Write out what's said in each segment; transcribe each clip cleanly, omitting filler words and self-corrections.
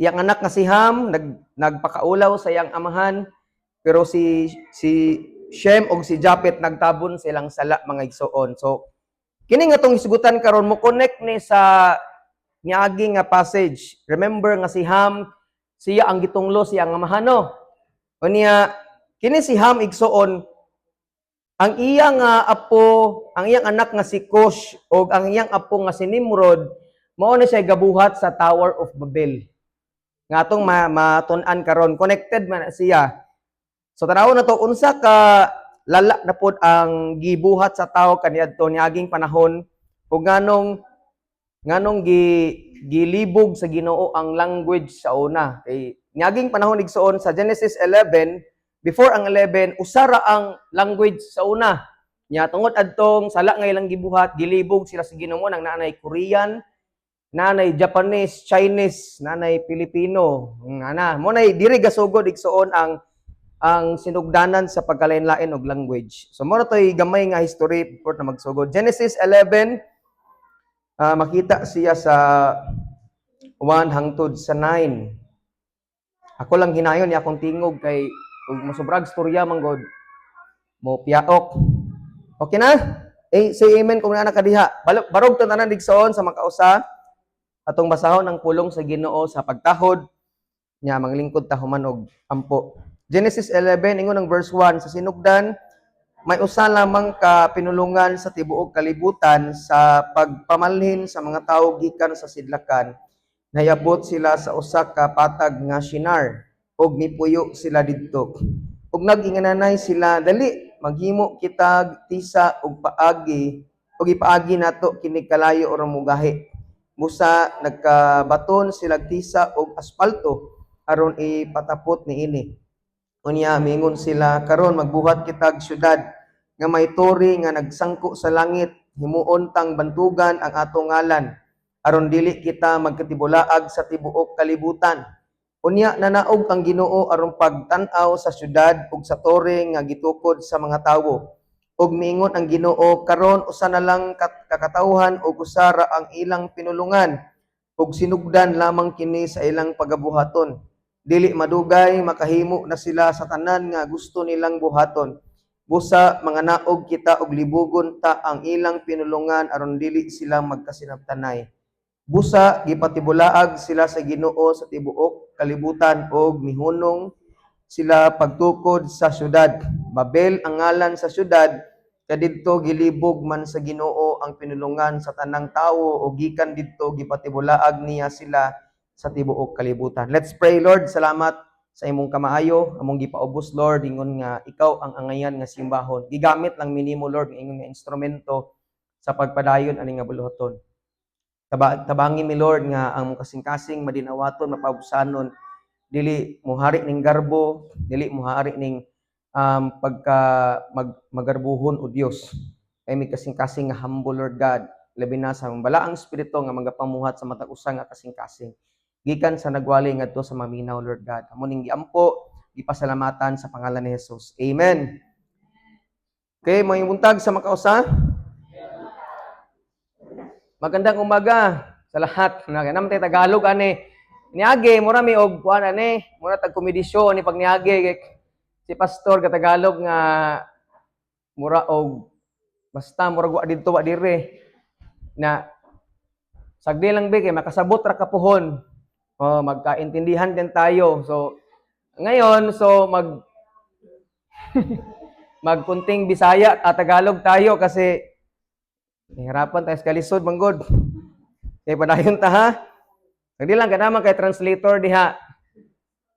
Iyang anak nga si Ham nagpakaulaw sa iyang amahan, pero si Shem og si Japet nagtabon sa ilang sala, mga igsoon. So kini nga tong hisgutan karon mo connect ni sa niagi nga passage. Remember nga si Ham, siya ang gitunglo siya ang amahan, no. Unya kini si Ham, igsoon, ang iya nga apo, ang iyang anak nga si Cush og ang iyang apo nga si Nimrod, mao na siya gabuhat sa Tower of Babel. Nga atong matun-an karon, connected man na siya. So tanaw na to unsa ka lala na pod ang gibuhat sa tao kaniadto niaging panahon ug nganong gilibog sa Ginoo ang language sa una. Kay niaging panahon, igsoon, sa Genesis 11, before ang 11, usa ra ang language sa una. Nya tungod adtong sala nga ilang gibuhat, gilibog sila sa Ginoo nang naanay Korean, naanay Japanese, Chinese, naanay Pilipino. Nga na, mo nay diri gasugod, igsoon, ang sinugdanan sa pagkalain-lain og language. So mo na to'y gamay nga history before na magsugod. Genesis 11, makita siya sa 1 hangtod sa 9. Ako lang hinayon ni akong tingog kay ug mosobrag storya man god mo piyaok. Okay na? Eh, say amen kung naa na kadiha. Barog to tanan, igsoon, sa makausa. Atong basahon ang pulong sa Ginoo sa pagtahod nya manglingkod ta human og ampo. Genesis 11, ingon ang verse 1, sa sinugdan may usa lamang ka pinulungan sa tibuok kalibutan. Sa pagpamalhin sa mga tawo gikan sa sidlakan, nayabot sila sa usa ka patag nga Shinar ug mipuyo sila didto. Ug nag-ingananay sila, "Dali, maghimo kitag tisa ug paagi ug ipaagi nato kini kalayo aron mugahi." Busa nagkabaton sila tisa og aspalto aron ipatapot niini. Unya mingon sila, "Karon magbuhat kitag syudad nga may tore nga nagsangko sa langit. Himuon tang bantugan ang atong ngalan aron dili kita magkatibulaag sa tibuok kalibutan." Unya nanaog ang Ginoo aron pagtan-aw sa syudad ug sa tore nga gitukod sa mga tawo. Ug miingon ang Ginoo, "Karon usa na lang kakatawhan ug usa ra ang ilang pinulungan ug sinugdan lamang kini sa ilang pagabuhaton. Dili madugay makahimo na sila sa tanan nga gusto nilang buhaton. Busa manganaog kita og libugon ta ang ilang pinulungan aron dili sila magkasinabtanay." Busa gipatibulaag sila sa Ginoo sa tibuok kalibutan ug mihunong sila pagtukod sa syudad. Babel ang ngalan sa syudad, kadidto gilibog man sa Ginoo ang pinulungan sa tanang tawo ug gikan didto gipatibulaag niya sila sa tibuok kalibutan. Let's pray. Lord, salamat sa imong kamaayo, among gipaubos, Lord, ingon nga ikaw ang angayan nga simbahon. Gigamit lang minimo, Lord, ingon nga instrumento sa pagpadayon ani nga buluhaton. Tabangi mi, Lord, nga ang mong kasing-kasing madinawaton, mapabsanon, dili muhari ning garbo, dili muhari ning pagka magarbuhon o Dios. Kay may kasing-kasing nga humble, Lord God, labi na sa balaang espiritu nga magapamuhat sa matag usa nga kasing-kasing. Gikan sa nagwali ngadto sa maminaw, Lord God. Amo ning giampo, gipasalamatan sa pangalan ni Jesus. Amen. Okay, mga buntag sa makausa. Magandang umaga sa lahat. Na naman tayo Tagalog ani. Niagi mura mi og kuan ani, mura tag komedisyon ni pag niagi si pastor ka Tagalog nga mura og basta mura wa didto wa dire na sagdi lang be kay makasabot ra kapuhon. Oh, magkaintindihan din tayo. So ngayon, so magkunting Bisaya at Tagalog tayo kasi nahirapan tayo sa kalisod manggod. Kay padayon ta ha. Hindi lang ka naman kay translator diha.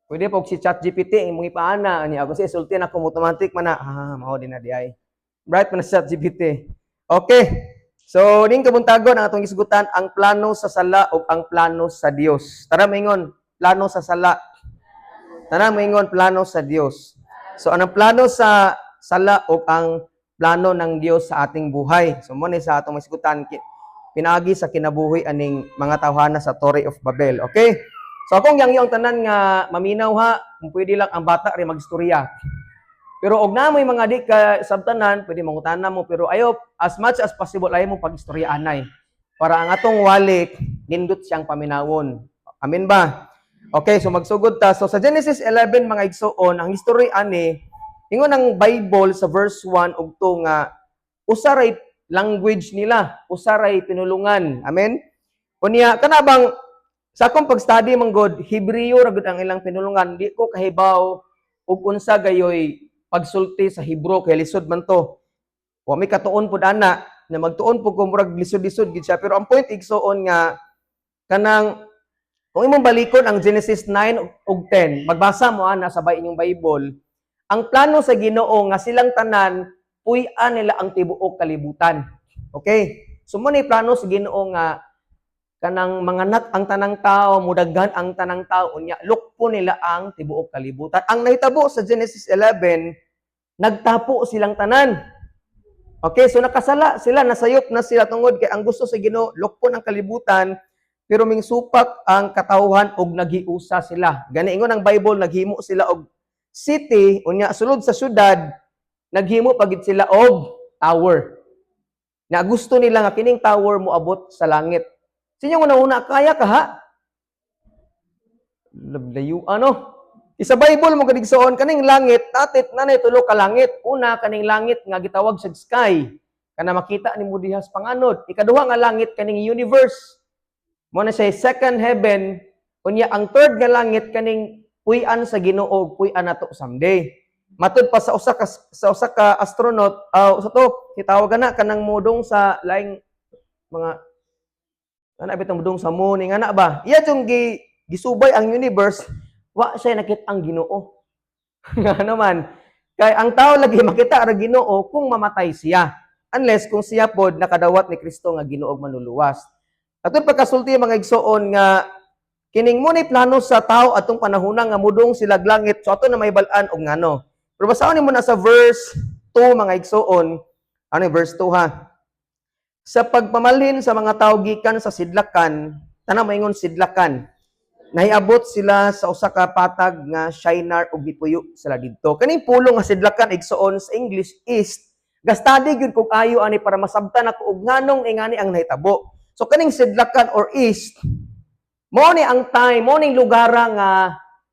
Pwede po si ChatGPT imong ipaana niya ako si sulti na automatic man na mao din na di ay. Bright man na si ChatGPT. Okay. So ning kabuntagon ang atong isgutan, ang plano sa sala o ang plano sa Dios. Tara, maingon plano sa sala. Tara, maingon plano sa Dios. So anong plano sa sala o ang plano ng Dios sa ating buhay? So mo ni sa atong masigutan pinaagi sa kinabuhi aning mga tawhana sa Torre of Babel. Okay? So akong yang yung tanan nga maminaw ha, kung pwede lang ang bata rin magistorya. Pero og namoy mga di ka sabtanan, pwede mangutana mo, pero ayo, as much as possible ayo mo pagistorya anay. Para ang atong walik nindot siyang paminawon. Amen ba? Okay, so magsugod ta. So sa Genesis 11, mga igsoon, ang history ani, ingon ang Bible sa verse 1 ug 2 nga usa ray language nila, usa ray pinulungan. Amen. Unya kana bang sa akong pag-study man god, Hebreo ra gud ang ilang pinulungan. Di ko kahibaw ug unsa gayoy pagsulti sa Hebrew kay lisod man to. Wa mi katuon pud ana na magtuon pud ko, murag lisod-lisod gid siya. Pero ang point, igsoon, nga kanang kung imong balikon ang Genesis 9 ug 10, magbasa mo ana sabay inyong Bible, ang plano sa Ginoo nga silang tanan puy-an nila ang tibuok kalibutan. Okay? So mo ni plano sa Ginoo nga kanang manganak ang tanang tao, mudaghan ang tanang tao, unya lukpo nila ang tibuok kalibutan. Ang nahitabo sa Genesis 11, nagtapo silang tanan. Okay, so nakasala sila, nasayop na sila tungod kay ang gusto sa Ginoo lukpon ang kalibutan, pero mingsupak ang katawhan og naghiusa sila. Gani ingon ang Bible, naghimo sila og city, unya sulod sa syudad naghimo pa gid sila og tower. Na gusto nila nga kining tower moabot sa langit. Sa inyong una-una, kaya ka ha? Layo ano? Sa Bible mo kadigsoon, kaning langit, tatit na tulo ka langit. Una, kaning langit nga gitawag sa sky. Kana makita nimo diha sa panganod. Ikaduha nga langit, kaning universe. Mo na siya second heaven. Unya ang third nga langit, kaning puy-an sa Ginoo, puy-an nato someday. Matud pa sa usa ka astronaut, sa to, gitawag na kanang modong sa laing mga ana bitong mudong sa moon nga na ba? Iya jung gisubay ang universe, wa siya nakita ang Ginoo. Nga naman, kay ang tao lagi makita ra Ginoo kung mamatay siya. Unless kung siya pod nakadawat ni Kristo nga Ginoo ug Manluluwas. Atong pagkasulti, mga igsoon, nga kining mo ni plano sa tao atong panahona nga mudong sila langit, so ato na may balaan og ngano. Pero basahon nimo na sa verse 2, mga igsoon. Ano yung verse 2 ha? Sa pagpamalhin sa mga tao gikan sa sidlakan, tanang maingon "sidlakan". Nahiabot sila sa usa ka patag nga Shinar ug gipuyo sila didto. Kaning pulong nga sidlakan, igsoon, sa English "east". Ga-study gyud kog ayo ani para masabtan ako og nganong ingani ang nahitabo. So kaning sidlakan or east, mo ni ang time, mo ning lugara nga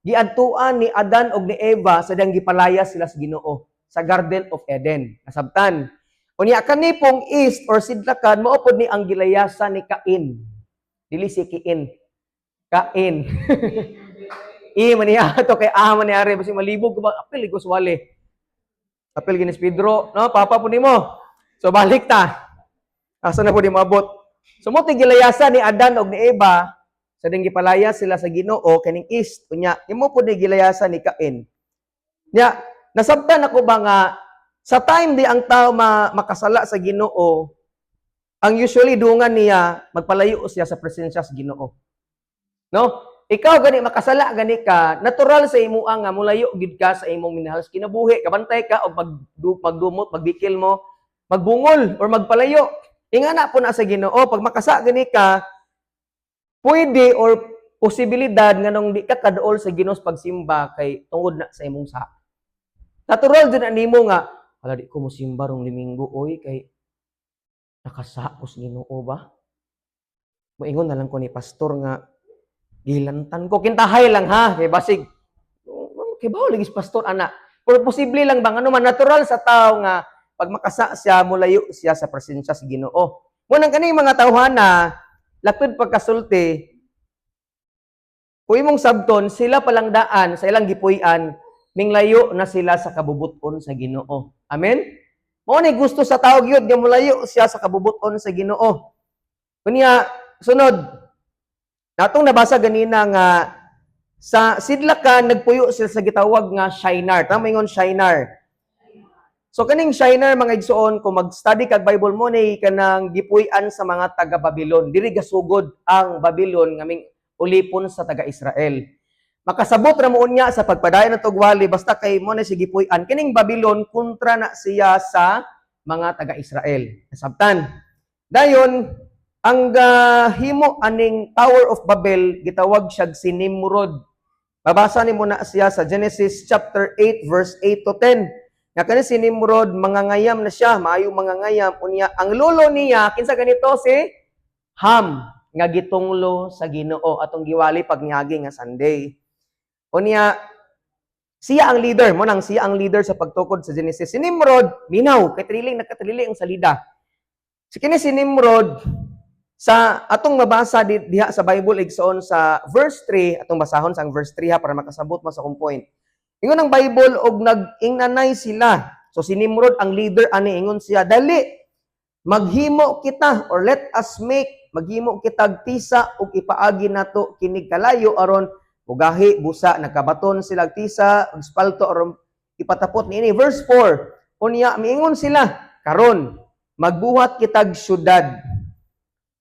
giadtuan ni Adan og ni Eva sa diyang gipalaya sila sa Ginoo sa Garden of Eden. Nasabtan? Unya kani pong east or sidlakan, mao pod ni ang gilayasan ni Cain. Dili si Kiin. Cain. I man niya to kay a man niya basi malibog ko ba apil igos wale. Apil ginis Pedro, no? Papa po nimo. So balik ta. Asa na po di maabot? So mo gilayasan ni Adan og ni Eva sa ding gipalaya sila sa Ginoo kaning east. Unya imo po ni gilayasan ni Cain. Nya nasabtan ako ba nga sa time di ang tao makasala sa Ginoo, ang usually dungan niya, magpalayo siya sa presensya sa Ginoo. No? Ikaw gani makasala gani ka, natural sa imo nga mulayo gid ka sa imong minahal sa kinabuhi, kabantay ka og magdumot, magbikil mo, magbungol or magpalayo. Ingana po na sa Ginoo, pag makasa gani ka, pwede or posibilidad nga nung di ka kaduol sa Ginoo sa pagsimba kay tungod na sa imong sa. Natural din nimo nga, "Hala, di ko mosimba rong Domingo oy kay nakasa ko sa Ginoo ba? Moingon na lang ko ni pastor nga gilantan ko." Kintahay lang ha, kay basig kay bawal lagi si pastor ana. Pero posible lang bang ano man, natural sa tao nga pag makasa siya, mulayo siya sa presensya sa Ginoo. Mo nang kani mga tawhana, lakod pagkasulti, kung imong sabton, sila palang daan sa ilang gipuy-an, minglayo na sila sa kabubuton sa Ginoo. Amen? Mao ni gusto sa tao gyud nga mulayo siya sa kabubuton sa Ginoo. Kunya sunod natong nabasa ganina nga sa sidlakan nagpuyo sila sa gitawag nga Shinar. Tama, ingon "Shinar". So kaning Shinar, mga igsoon, kung mag-study kag Bible mo ni kanang gipuy-an sa mga taga Babylon. Diri gasugod ang Babylon nga ming ulipon sa taga Israel. Makasabot ra mo unya sa pagpadayon ng tugwali, basta kay mo na si gipuy-an kining Babylon, kontra na siya sa mga taga Israel. Nasabtan? Dayon ang himo aning Tower of Babel, gitawag siya si Nimrod. Mabasa nimo na siya sa Genesis chapter 8 verse 8 to 10. Nga kani si Nimrod mangangayam na siya, maayo mangangayam. Unya ang lolo niya kinsa ganito? Si Ham nga gitunglo sa Ginoo atong giwali pag niagi nga Sunday. Unya siya ang leader, mo nang siya ang leader sa pagtukod sa Genesis. Si Nimrod, minaw, kay triling nagkatrili ang salida. Si kini si Nimrod, sa atong mabasa diha sa Bible, igsoon, sa verse 3, atong basahon sa ang verse 3 ha, para makasabot mo sa akong point. Ingon ang Bible, og nag-ingnanay sila. So si Nimrod ang leader ani. Ingon siya, "Dali, maghimo kita," or "Let us make," "maghimo kitag tisa ug ipaagi nato kinig kalayo aron mugahi busa." Nagkabaton sila og tisa ug espalto aron ipatapot niini. Verse 4, unya miingon sila, "Karon magbuhat kitag syudad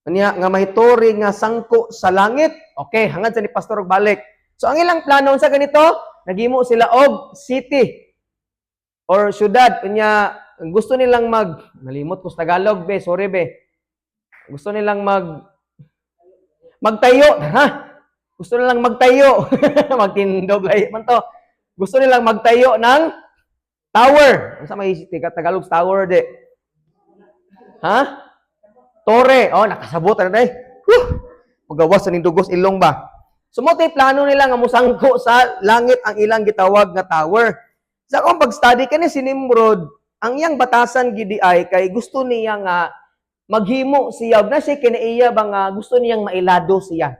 unya nga mahituri nga sangko sa langit." Okay, hangad sa ni pastor og balik. So ang ilang plano sa ganito, naghimo sila og city or syudad. Unya gusto nilang mag, nalimot ko sa Tagalog be, sorry be. Gusto nilang magtayo, ha? Gusto nilang magtayo. Magtindog lahi man to. Gusto nilang magtayo ng tower. Unsa may Tagalog sa tower de? Ha? Tore. Oh, nakasabot na day. Whew! Magawas sa ning dugos ilong ba? So mo plano nila nga musangko sa langit ang ilang gitawag nga tower. Sa akong pag-study, kani si Nimrod, ang iyang batasan gidi ay kay gusto niya nga maghimo siya og na siya kinaiya ba nga gusto niyang mailado siya.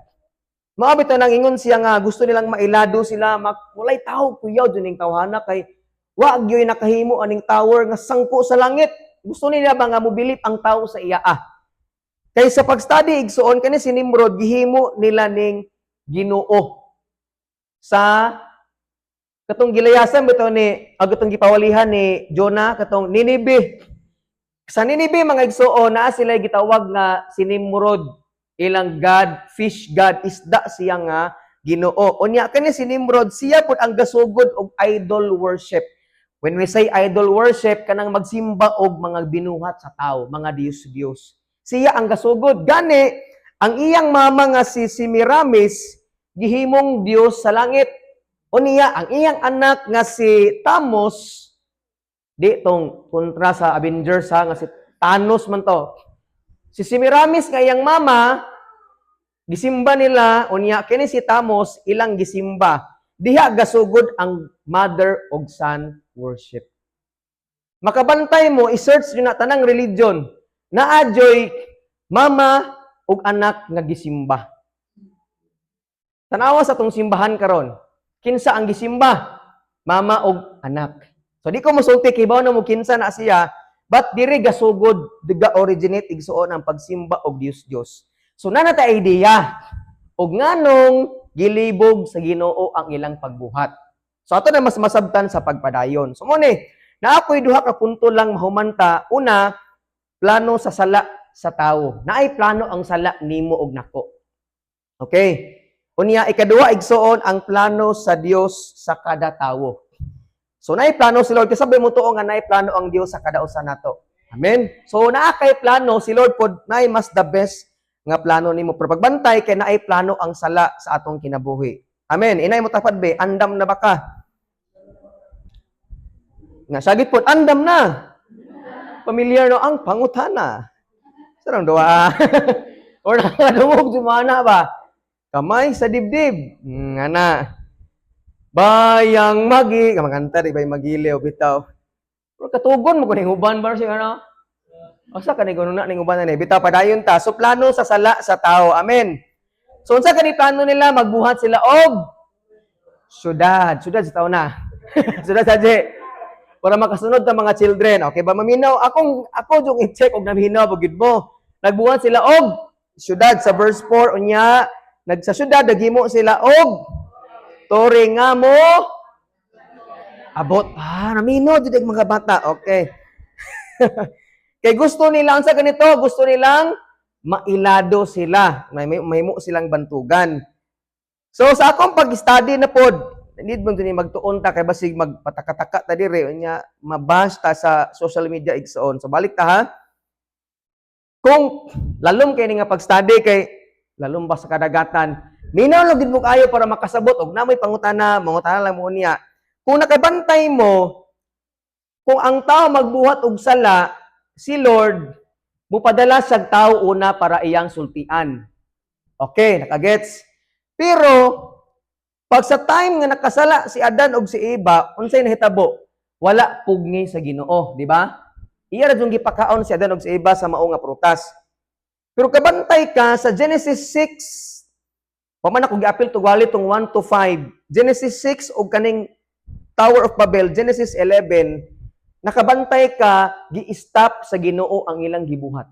Mao bitaw nang ingon siya nga gusto nilang mailado sila, walay tao kuyaw ning tawhana kay wa gyoy nakahimo aning tower nga sangko sa langit. Gusto nila ba nga mobilip ang tao sa iya ah. Kay sa pag-study, igsuon, kani si Nimrod gihimo nila ning Ginoo sa katong gilayasan bitaw ni ag katong gipawalihan ni Jonah, katong Ninibe. Sa Ninibe, mga igsuon, naa sila gitawag nga si Nimrod, ilang god, fish god, isda siya nga Ginoo. Unya kani si Nimrod, siya pud ang gasugod og idol worship. When we say idol worship, kanang magsimba og mga binuhat sa tao, mga diyos-diyos. Siya ang gasugod. Gani, ang iyang mama nga si Semiramis, gihimong Diyos sa langit. Unya, ang iyang anak nga si Tamos, di tong kontra sa Avengers ha, nga si Thanos man to. Si Semiramis nga iyang mama, gisimba nila, unya kini si Tamos ilang gisimba. Diha gasugod ang mother og son worship. Makabantay mo, i-search nyo na tanang religion, naa joy mama ug anak nga gisimba. Tanawa sa tong simbahan karon. Kinsa ang gisimba? Mama ug anak. So di ko mosulti kay na mo kinsa na siya, but diri gasugod, diga originate, igsuon, ang pagsimba og Dios Dios. So naa na ta idea og nganong gilibog sa Ginoo ang ilang pagbuhat. So ato na mas masabtan sa pagpadayon. So mo ni, naa ko'y duha ka punto lang mahumanta. Una, plano sa sala sa tawo. Naay plano ang sala nimo og nako. Okay. Unya ikaduha, igsuon, ang plano sa Dios sa kada tawo. So naay plano si Lord, kasi mo tuo nga naay plano ang Dios sa kada usa nato. Amen. So naa kay plano si Lord pod, naay mas the best nga plano nimo. Pero pagbantay kay naay plano ang sala sa atong kinabuhi. Amen. Inay mo tapad be, andam na ba ka? Nga sagit pod, andam na. Familiar no ang pangutana. Sarang duwa. Or nakadungog jumana ba? Kamay sa dibdib. Nga na. Bayang magi, kamanganta di ba magiliw bitaw. Pero katugon mo kuning uban ba siya ano? Asa ka ni kuno na ning uban na ni? Bitaw, padayon ta. So plano sa sala sa tao. Amen. So unsa kani plano nila? Magbuhat sila og syudad. Syudad sa tao na. Syudad sa je. Para makasunod ta mga children. Okay ba maminaw? Akong ako jung i-check og naminaw gid mo. Nagbuhat sila og syudad sa verse 4. Unya nag sa syudad naghimo sila og tore nga mo abot. Ah, naminaw jud ang mga bata. Okay. Kay gusto nila sa ganito, gusto nilang mailado sila. May mo silang bantugan. So sa akong pag-study na pod, need mo din magtuon ta kay basig magpatakataka ta dire, unya mabash ta sa social media, igsoon. So balik ta ha. Kung lalom kay ni nga pag-study kay lalom ba sa kadagatan. Minaw lang gid mo kayo para makasabot og namoy pangutana, mangutana lang mo niya. Kung nakabantay mo, kung ang tao magbuhat og sala, si Lord mupadala sa tao una para iyang sultian. Okay, nakagets? Pero Pag sa time nga nakasala si Adan og si Eva, unsay nahitabo? Wala pugni sa Ginoo, di ba? Iya ra jung gipakaon si Adan og si Eva sa mao nga prutas. Pero kabantay ka sa Genesis 6, pa man ako giapil tugwali tong 1 to 5. Genesis 6 og kaning Tower of Babel, Genesis 11, nakabantay ka, gi-stop sa Ginoo ang ilang gibuhat.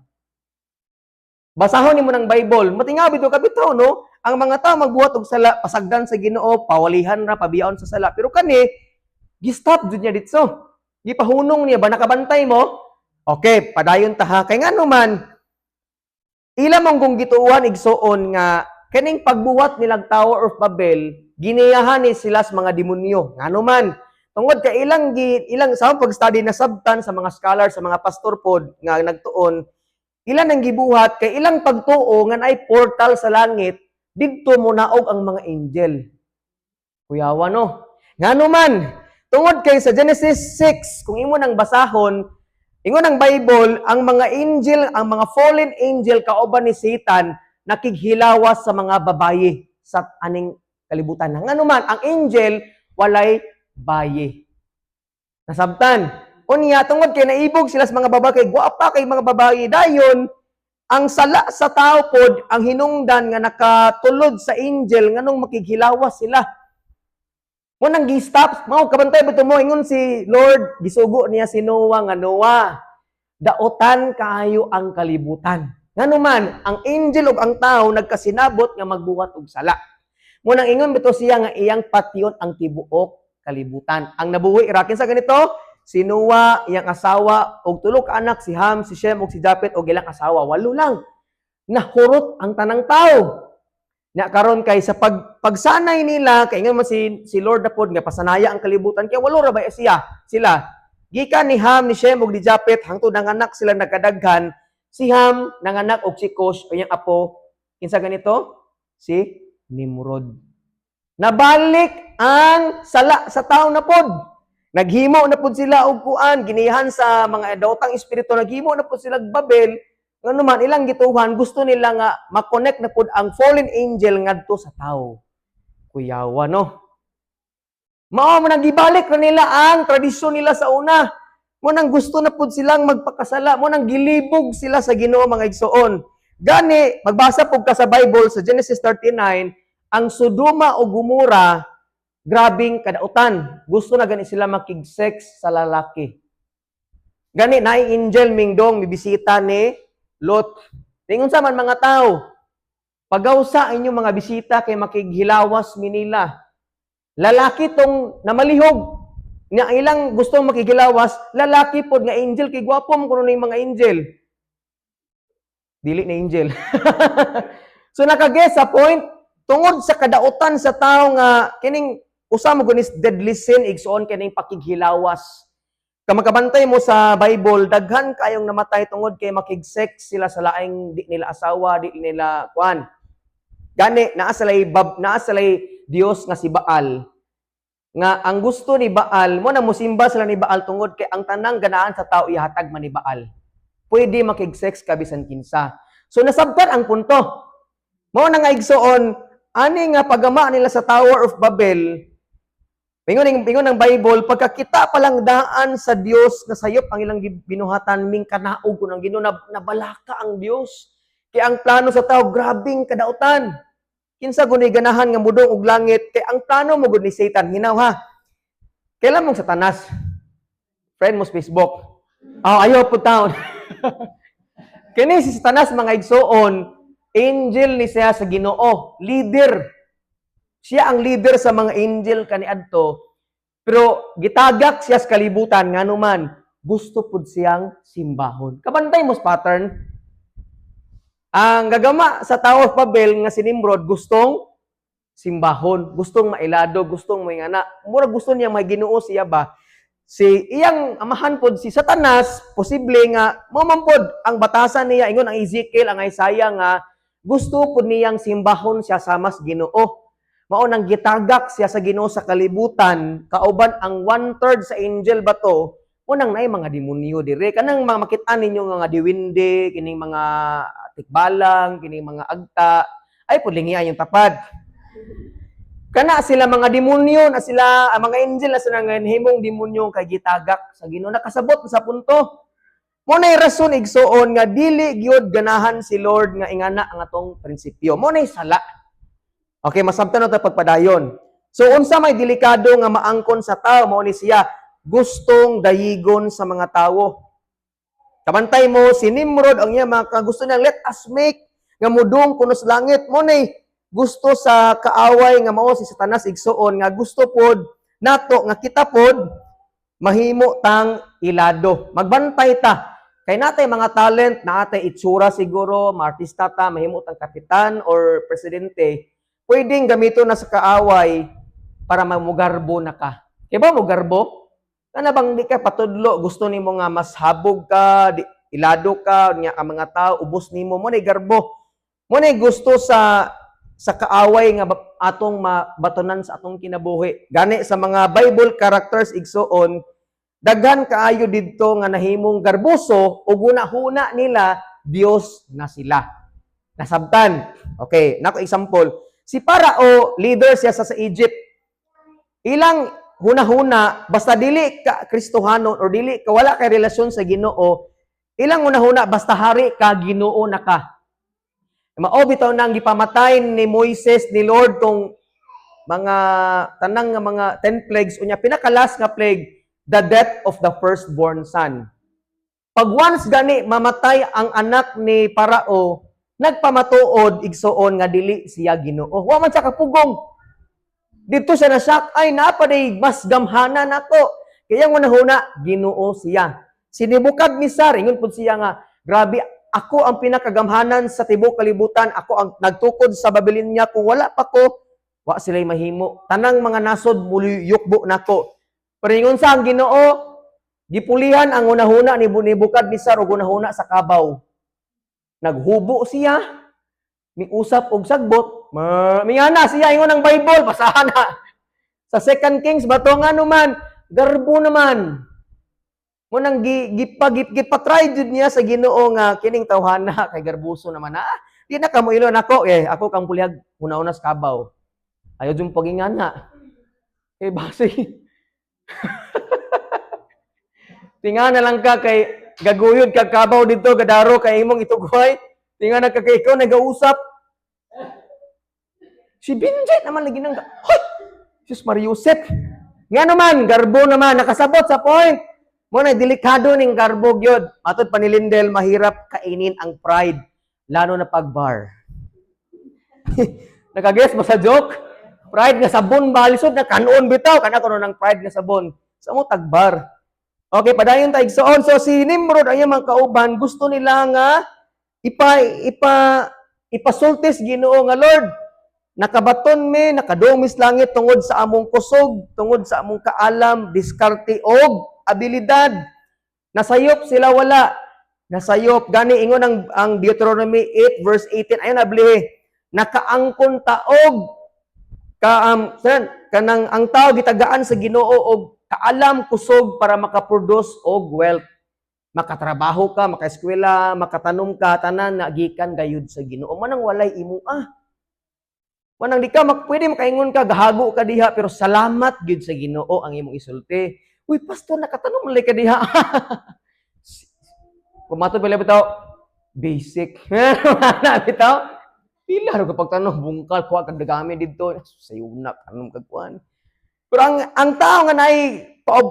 Basahon nimo ng Bible, matingaw bitaw ka bitaw, no? Ang mga tao magbuhat og sala, pasagdan sa Ginoo, pawalihan ra, pabiyaon sa sala. Pero kani, gi-stop jud niya didto. Gipahunong niya ba, nakabantay mo? Okay, padayon ta ha. Kay ngano man, ila mong kung gituohan, igsuon, nga kining pagbuhat nilang Tower of Babel, giniyahan ni sila sa mga demonyo. Ngano man, tungod kay ilang gi, ilang sa pag-study na sabtan sa mga scholar, sa mga pastor pod nga nagtuon, ilan ang gibuhat kay ilang pagtuo nga naay portal sa langit didto mo naog ang mga angel. Kuyawa, no? Ngano man, tungod kay sa Genesis 6, kung imo nang basahon, ingon ang Bible, ang mga angel, ang mga fallen angel kauban ni Satan, nakighilawas sa mga babaye sa aning kalibutan. Ngano man, ang angel walay baye. Nasabtan? Unya, tungod kay naibog sila sa mga babae, kay gwapa kay mga babae, dayon, ang sala sa tao pod, ang hinungdan nga nakatulod sa angel, nganong makighilawas sila. Mo nang gi-stop, mao kabantay ba mo, ingon si Lord, gisugo niya si Noah nga, "Noah, daotan kaayo ang kalibutan." Ngano man, ang angel ug ang tao nagkasinabot nga magbuhat og sala. Mo nang ingon bitaw siya nga iyang patyon ang tibuok kalibutan. Ang nabuhi ra kinsa ganito? Si Noah, iyang asawa, ug tulo ka anak, si Ham, si Shem, ug si Japet, ug ilang asawa. Walo lang. Nahurot ang tanang tao. Na karon kay sa pagsanay nila, kay ingon man si Lord na pod nga pasanaya ang kalibutan, kay walo ra ba siya sila. Gikan ni Ham, ni Shem ug ni Japet hangtod nanganak sila, nagkadaghan. Si Ham nanganak og si Cush, o iyang apo, kinsa ganito? Si Nimrod. Nabalik ang sala sa tao na pod. Naghimo na pod sila og kuan, ginihan sa mga daotang espiritu, naghimo na pod sila og Babel. Ngano man, ilang gituhan, gusto nila nga ma-connect na pod ang fallen angel ngadto sa tao. Kuyawa, no? Mao man ang gibalik na nila ang tradisyon nila sa una. Mo nang gusto na pod silang magpakasala, mo nang gilibog sila sa Ginoo, mga igsoon. Gani, magbasa pud ka sa Bible sa Genesis 39, ang Sodoma o Gomora, grabing kadautan. Gusto na gani sila makig-sex sa lalaki. Gani naay angel mingdong mibisita ni Lot. Ingon sa man mga tao, "Pagawsa inyong mga bisita kay makighilawas mi nila." Lalaki tong namalihog nga ilang gusto makighilawas, lalaki pod nga angel kay gwapo mo kuno ning mga angel. Dili na angel. So naka-guess sa point, tungod sa kadautan sa tao nga kining usa mo gunis deadly sin, igsuon, kining pakighilawas. Kung makabantay mo sa Bible, daghan kayong namatay tungod kay makig-sex sila sa laing di nila asawa, di nila kuan. Gani naa sila'y Dios nga si Baal. Nga ang gusto ni Baal, mo na musimba sila ni Baal tungod kay ang tanang ganaan sa tao ihatag man ni Baal. Pwede makig-sex ka bisan kinsa. So nasabtan ang punto. Mao na nga, igsuon, ani nga paggama nila sa Tower of Babel, ingon ng Bible, pagkakita pa lang daan sa Dios nga sayop ang ilang binuhatan, ming kanaog ko ng Ginoo, nabalaka ang Dios. Kay ang plano sa tao, grabing kadautan. Kinsa guni ganahan nga mudong og langit, kay ang plano mo gud ni Satan, hinaw ha. Kailan mong Satanas? Friend mo sa Facebook. Oh, ayaw po taon. Kini si Satanas, mga igsuon, angel ni siya sa Ginoo, leader. Siya ang leader sa mga angel kaniadto. Pero gitagak siya sa kalibutan, ngano man gusto pud siyang simbahon. Kabantay mo sa pattern. Ang gagama sa Tower of Babel nga si Nimrod, gustong simbahon, gustong mailado, gustong may ngana. Mura gusto niya may Ginoo siya ba? Si iyang amahan pod si Satanas, posible nga mo man pod ang batasan niya, ingon ang Ezekiel, ang Isaiah, nga gusto pod niyang simbahon siya sama sa Ginoo. Mao nang gitagak siya sa Ginoo sa kalibutan, kauban ang one-third sa angel ba to, unang naay mga demonyo dire. Kanang mga makita ninyo nga mga diwinde, kining mga tikbalang, kining mga agta, ay pud lingia yung tapad. Kana sila mga demonyo na sila, ang mga angel na sila nga himong demonyo kay gitagak sa Ginoo. Nakasabot sa punto. Mo nay rason, igsuon, nga dili gyud ganahan si Lord nga ingana ang atong prinsipyo. Mo nay sala. Okay, masabtan na ta pagpadayon. So unsa may delikado nga maangkon sa tao? Mao ni siya gustong dayigon sa mga tawo. Kabantay mo si Nimrod, ang iya mga gusto niya, "Let us make nga mudong kuno sa langit." Mo nay gusto sa kaaway nga mao si Satanas, igsuon, nga gusto pod nato nga kita pod mahimo tang ilado. Magbantay ta. Kay natay mga talent, natay itsura siguro, maartista ta, mahimo tang kapitan or presidente, pwedeng gamiton na sa kaaway para mamugarbo na ka. Kaya ba mugarbo? Kana bang di ka patudlo, gusto nimo nga mas habog ka, di, ilado ka, nya ang mga tao ubos nimo mo ni garbo. Mo ni gusto sa kaaway nga atong mabatonan sa atong kinabuhi. Gani sa mga Bible characters, igsuon, daghan kaayo didto nga nahimong garboso ug huna-huna nila Dios na sila. Nasabtan. Okay, nako example. Si Parao, leader siya sa Egypt. Ilang huna-huna, basta dili ka Kristohanon or dili ka, wala kay relasyon sa Ginoo, ilang huna-huna basta hari ka, Ginoo na ka. Mao bitaw nang gipamatay ni Moises ni Lord tong mga tanang nga mga 10 plagues, unya pinaka-last nga plague, the death of the firstborn son. Pag once gani mamatay ang anak ni Parao, nagpamatuod, igsuon, nga dili siya Ginoo. Wa man siya kapugong. Dito siya na-shock, "Ay, naa pa day mas gamhana nako." Kaya nga huna, Ginoo siya. Si Nebuchadnezzar, ingon pud siya nga, "Grabe, ako ang pinakagamhanan sa tibuok kalibutan, ako ang nagtukod sa Babylonia, kung wala pa ko, wa sila'y mahimo. Tanang mga nasod muli yukbo nako." Pero ingon sa ang Ginoo, gipulihan ang hunahuna ni Nebuchadnezzar og hunahuna sa kabaw. Naghubo siya, miusap og sagbot, mingana siya, ingon ang Bible, basahan na. Sa Second Kings ba to? Nga naman, garbo naman. Mo nang gi, gipa, gipatry jud niya sa Ginoo nga kining tawhana kay garbuso naman na. Di na kamo ilo nako eh, ako kang pulihag una-una sa kabaw. Ayaw jud pagingana. Eh basi. Tinga na lang ka kay gaguyod kag kabaw dito gadaro kay imong itugway. Tinga na ka kay ikaw nagausap. Si Binjay naman lagi nang Hoy! Jesus Mariusep. Nga naman, garbo naman, nakasabot sa point. Mo na delikado ning garbo gyud. Matod pa ni Lindel, mahirap kainin ang pride, lalo na pag bar. Nakaguess mo sa joke? Pride nga sabon ba? Lisod na kanon bitaw. Kana kuno ng pride nga sabon. Sa mo tagbar. Okay, padayon ta, igsoon. So si Nimrod ay mga kauban, gusto nila nga ipa ipa ipasultis Ginoo nga, "Lord, nakabaton mi, nakadungog sa langit tungod sa among kusog, tungod sa among kaalam, diskarte og abilidad." Nasayop sila wala. Nasayop gani ingon ang Deuteronomy 8 verse 18, ayon ablihi. Nakaangkon taog ka san, kanang ang tao gitagaan sa Ginoo og kaalam, kusog para makaproduce og wealth. Makatrabaho ka, makaeskwela, makatanom ka, tanan na gikan gayud sa Ginoo. Manang walay imo ah. Manang di ka pwede makaingon ka gahago ka diha, pero salamat gyud sa Ginoo ang imong isulti. "Uy, pastor, nakatanom man ka diha." Kumato pala bitaw basic. Ana bitaw. Pila ra kapag tanom bungkal, kuha kag dagami didto. Sayo na tanom kag kuan. Pero ang tao nga naay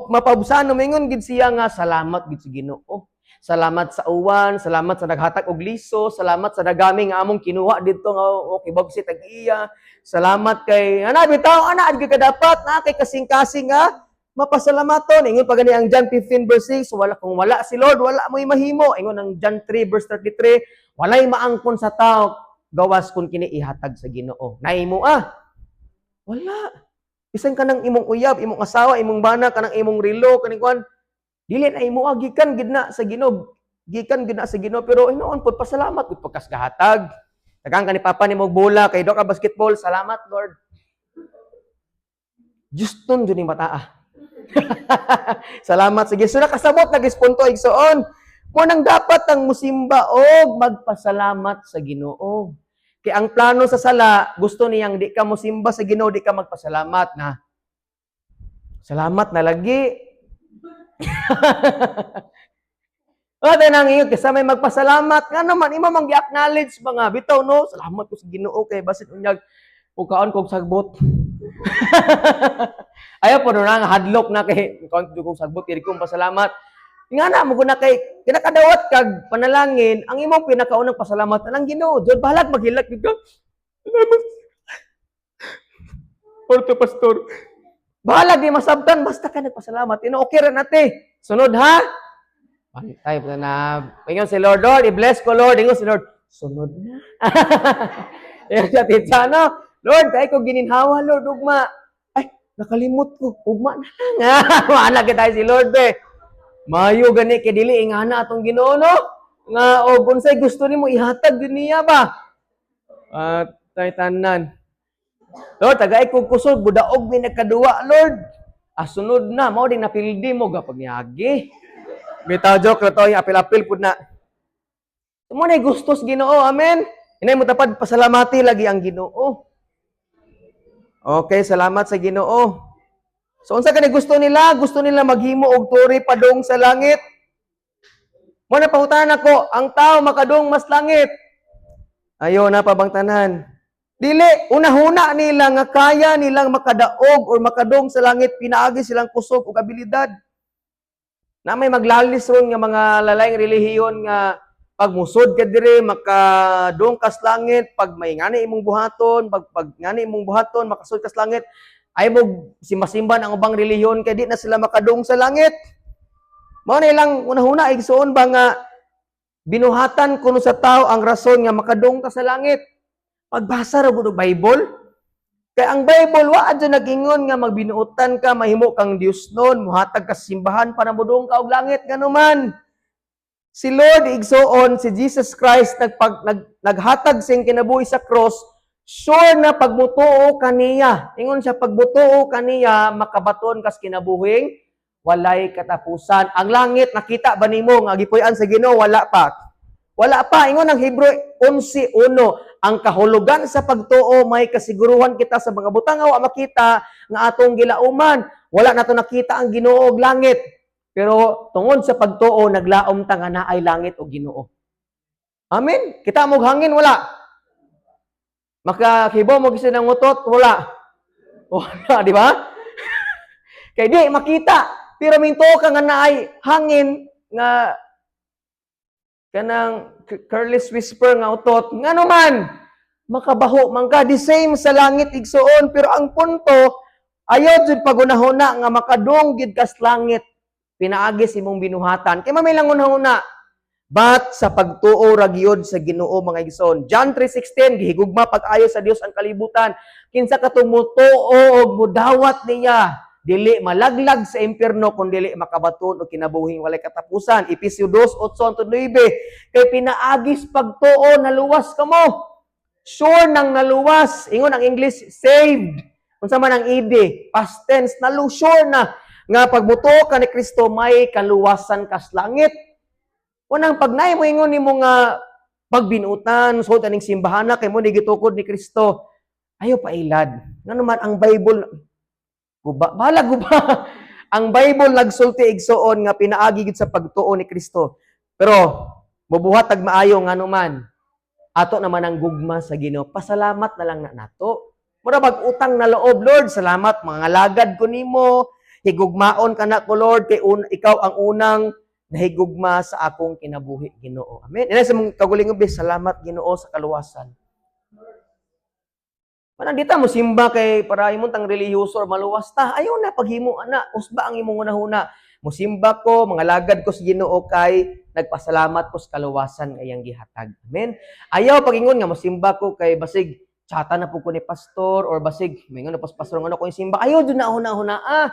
mapaubsan, mingon gid siya nga salamat gid sa Ginoo. Salamat sa uwan, salamat sa naghatag og liso, salamat sa dagami nga among kinuha didto nga okay bagsi tag iya. Salamat kay ana bitaw, ana gid ka dapat na kay kasing-kasing nga mapasalamaton. Ingon pa gani ang John 15 verse 6, wala, kung wala si Lord, wala mo'y mahimo. Ingon ang John 3 verse 33, walay maangkon sa tao gawas kung kini ihatag sa Ginoo. Naimo ah. Wala. Bisan kanang imong uyab, imong asawa, imong bana, kanang imong relo, kaning kuan, dili na imo ah, gikan gid na sa Ginoo. Gikan gid na sa Ginoo, pero hinuon pud pasalamat gud pagkas gahatag. Tagaan ka ni papa ni mo bola kay do ka basketball, salamat, Lord. Juston jud ni mataa. Salamat sa Ginoo. So nakasabot na punto, igsoon. Mo nang dapat ang musimba og magpasalamat sa Ginoo. Kay ang plano sa sala, gusto niyang di ka mosimba sa Ginoo, di ka magpasalamat na. Salamat na lagi. O, tayo nang ingon, kaysa may magpasalamat. Nga naman, imo mang gi-acknowledge ba nga, bitaw no, salamat ko sa Ginoo kay basin unyag, mukaon kog sagbot. Ayaw po no na, nga hadlok na kay, mukaon kog sagbot, kay di ko pasalamat. Nga na, mo na kay, kinakadawat kag panalangin, ang imong pinakaunang pasalamat, anang Ginoo, Jud, bahalag maghilak, gud ka. Salamat. Porto pastor. Bahalag di masabtan, basta ka nagpasalamat. Ino, okay ra nate. Sunod ha? Pantay pa na. Ingon si Lord, "Lord, i-bless ko, Lord." Ingon si Lord, "Sunod na." Ingon siya, tita, no? "Lord, kay ko gininhawa, Lord, ugma." "Ay, nakalimot ko. Ugma na lang." Maana kita si Lord, be. Mayo gani kay dili ingana atong Ginoo, no? Nga og unsay gusto nimo ihatag din niya ba? At tay tanan. "Lord, tagay kog kusog, budaog mi nagkaduwa, Lord." "Ah, sunod na, mao din napildi mo gapag niagi." Bitaw, joke ra to, yung apil-apil pud na. Mo na gustos Ginoo, amen. Inay mo tapad pasalamati lagi ang Ginoo. Okay, salamat sa Ginoo. So unsa kani gusto nila? Gusto nila maghimo og tore padung sa langit. Mo na pangutana ko, ang tao makadung mas langit? Ayo na pa bang tanan? Dili, unahuna nila nga kaya nilang makadaog or makadung sa langit pinaagi silang kusog ug abilidad. Na may maglalis ron nga mga lalayng relihiyon nga pag musod ka dire makadung kas langit, pag may ngani imong buhaton, pag ngani imong buhaton makasud kas langit. Ay mo simbasimban ang ubang relihiyon kay di na sila makadung sa langit. Mao na ilang unahuna, igsuon ba, nga binuhatan kuno sa tao ang rason nga makadung ka sa langit. Pagbasa ra gud og Bible. Kay ang Bible wa adyo nag-ingon nga magbinuotan ka, mahimo kang Dios nun, muhatag ka sa simbahan para modung ka og langit, nganuman. Si Lord, igsuon, si Jesus Christ naghatag sing kinabuhi sa cross, sure na pagmutuo kaniya. Ingon siya, pagmutuo kaniya, makabaton kas kinabuhing walay katapusan. Ang langit nakita ba nimo nga gipuy-an sa Ginoo? Wala pa. Wala pa. Ingon ang Hebreo 11:1, ang kahulugan sa pagtuo may kasiguruhan kita sa mga butang nga wa makita nga atong gilauman. Wala nato nakita ang Ginoo og langit. Pero tungod sa pagtuo, naglaom ta nga naay langit og Ginoo. Amen. Kita mo hangin, wala? Makakibo mo gisin ang utot, wala? Wala, di ba? Kay di makita. Pero minto ka nga naay hangin nga kanang careless whisper nga utot, ngano man makabaho man ka. The same sa langit, igsuon, pero ang punto, ayaw jud pagunahuna nga makadung gid kas langit pinaagi sa imong binuhatan, kay mamay lang hunahuna. But sa pagtuo ra gyud sa Ginoo, mga igsoon. John 3:16, gihigugma pag-ayo sa Dios ang kalibutan. Kinsa katong mutuo og mudawat niya, dili malaglag sa impierno kun dili makabaton og kinabuhing walay katapusan. Efesio 2:8-9, kay pinaagis pagtuo naluwas kamo. Sure nang naluwas. Ingon ang English, saved. Unsa man ang ed, past tense, nalu sure na nga pag mutuo ka ni Kristo may kaluwasan kas langit. Unang pag naay mo ingon nimo nga pagbinutan, so aning simbahan na kay mo ni gitukod ni Kristo. Ayo pailad. Ngano man ang Bible guba, bahala guba. Ang Bible nagsulti, igsuon, nga pinaagi gid sa pagtuo ni Kristo. Pero mubuhat tag maayo, ngano man ato naman ang gugma sa Ginoo. Pasalamat na lang na nato. Mura bag utang na loob, "Lord, salamat mga lagad ko nimo. Higugmaon ka na ko, Lord, kay ikaw ang unang nahigugma sa akong kinabuhi, Ginoo." Amen. Ina sa mong kagulingon, be, salamat Ginoo sa kaluwasan. Manang di ta mo simba kay para imong tang relihiyoso or maluwas ta. Ayaw na paghimo ana, usba ang imong hunahuna. Musimba ko, mga lagad ko sa Ginoo kay nagpasalamat ko sa kaluwasan nga iyang gihatag. Amen. Ayaw pagingon nga musimba ko kay basig tsata na po ko ni pastor or basig maingon na pas pastor nga ano ko yung simba. Ayaw jud na huna-huna ah.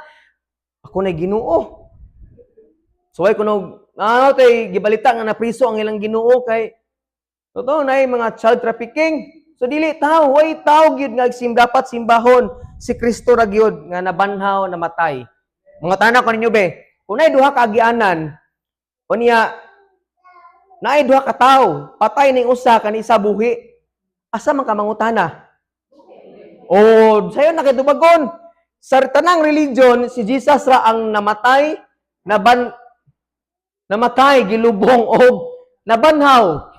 Ako na Ginoo. Suway ko no, ano tay gibalita nga napriso ang ilang Ginoo kay totoo na mga child trafficking. So dili tao, way tao gyud nga sim dapat simbahon, si Kristo ra gyud nga nabanhaw, namatay. Mga tanan ko ninyo be, kung naay duha ka agianan, unya naay duha ka tawo, patay ning usa kani isa buhi. Asa man ka mangutana? Oh, sayo na kay tubagon. Sa tanang religion, si Jesus ra ang namatay, namatay, gilubong og nabanhaw.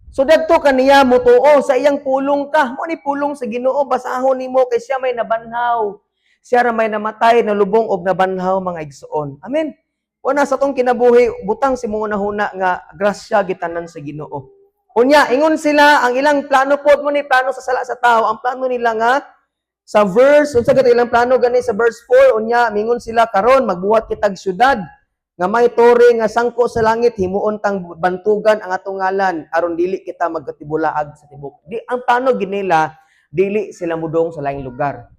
So dadto kaniya mutuo, sa iyang pulong ka. Mo ni pulong sa Ginoo, basahon nimo kay siya may nabanhaw. Siya ra may namatay, nalubong og nabanhaw, mga igsoon. Amen. Una sa tong kinabuhi, butang sa imong hunahuna nga grasya gitanan sa Ginoo. Unya, ingon sila, ang ilang plano po mo ni plano sa sala sa tao, ang plano nila nga sa verse, unsa gato ilang plano gani sa verse 4, unya mingon sila, "Karon magbuhat kitag syudad nga may tore nga sangko sa langit, himuon tang bantugan ang atong ngalan aron dili kita magkatibulaag sa tibok." Di ang plano ginila, dili sila mudong sa laing lugar.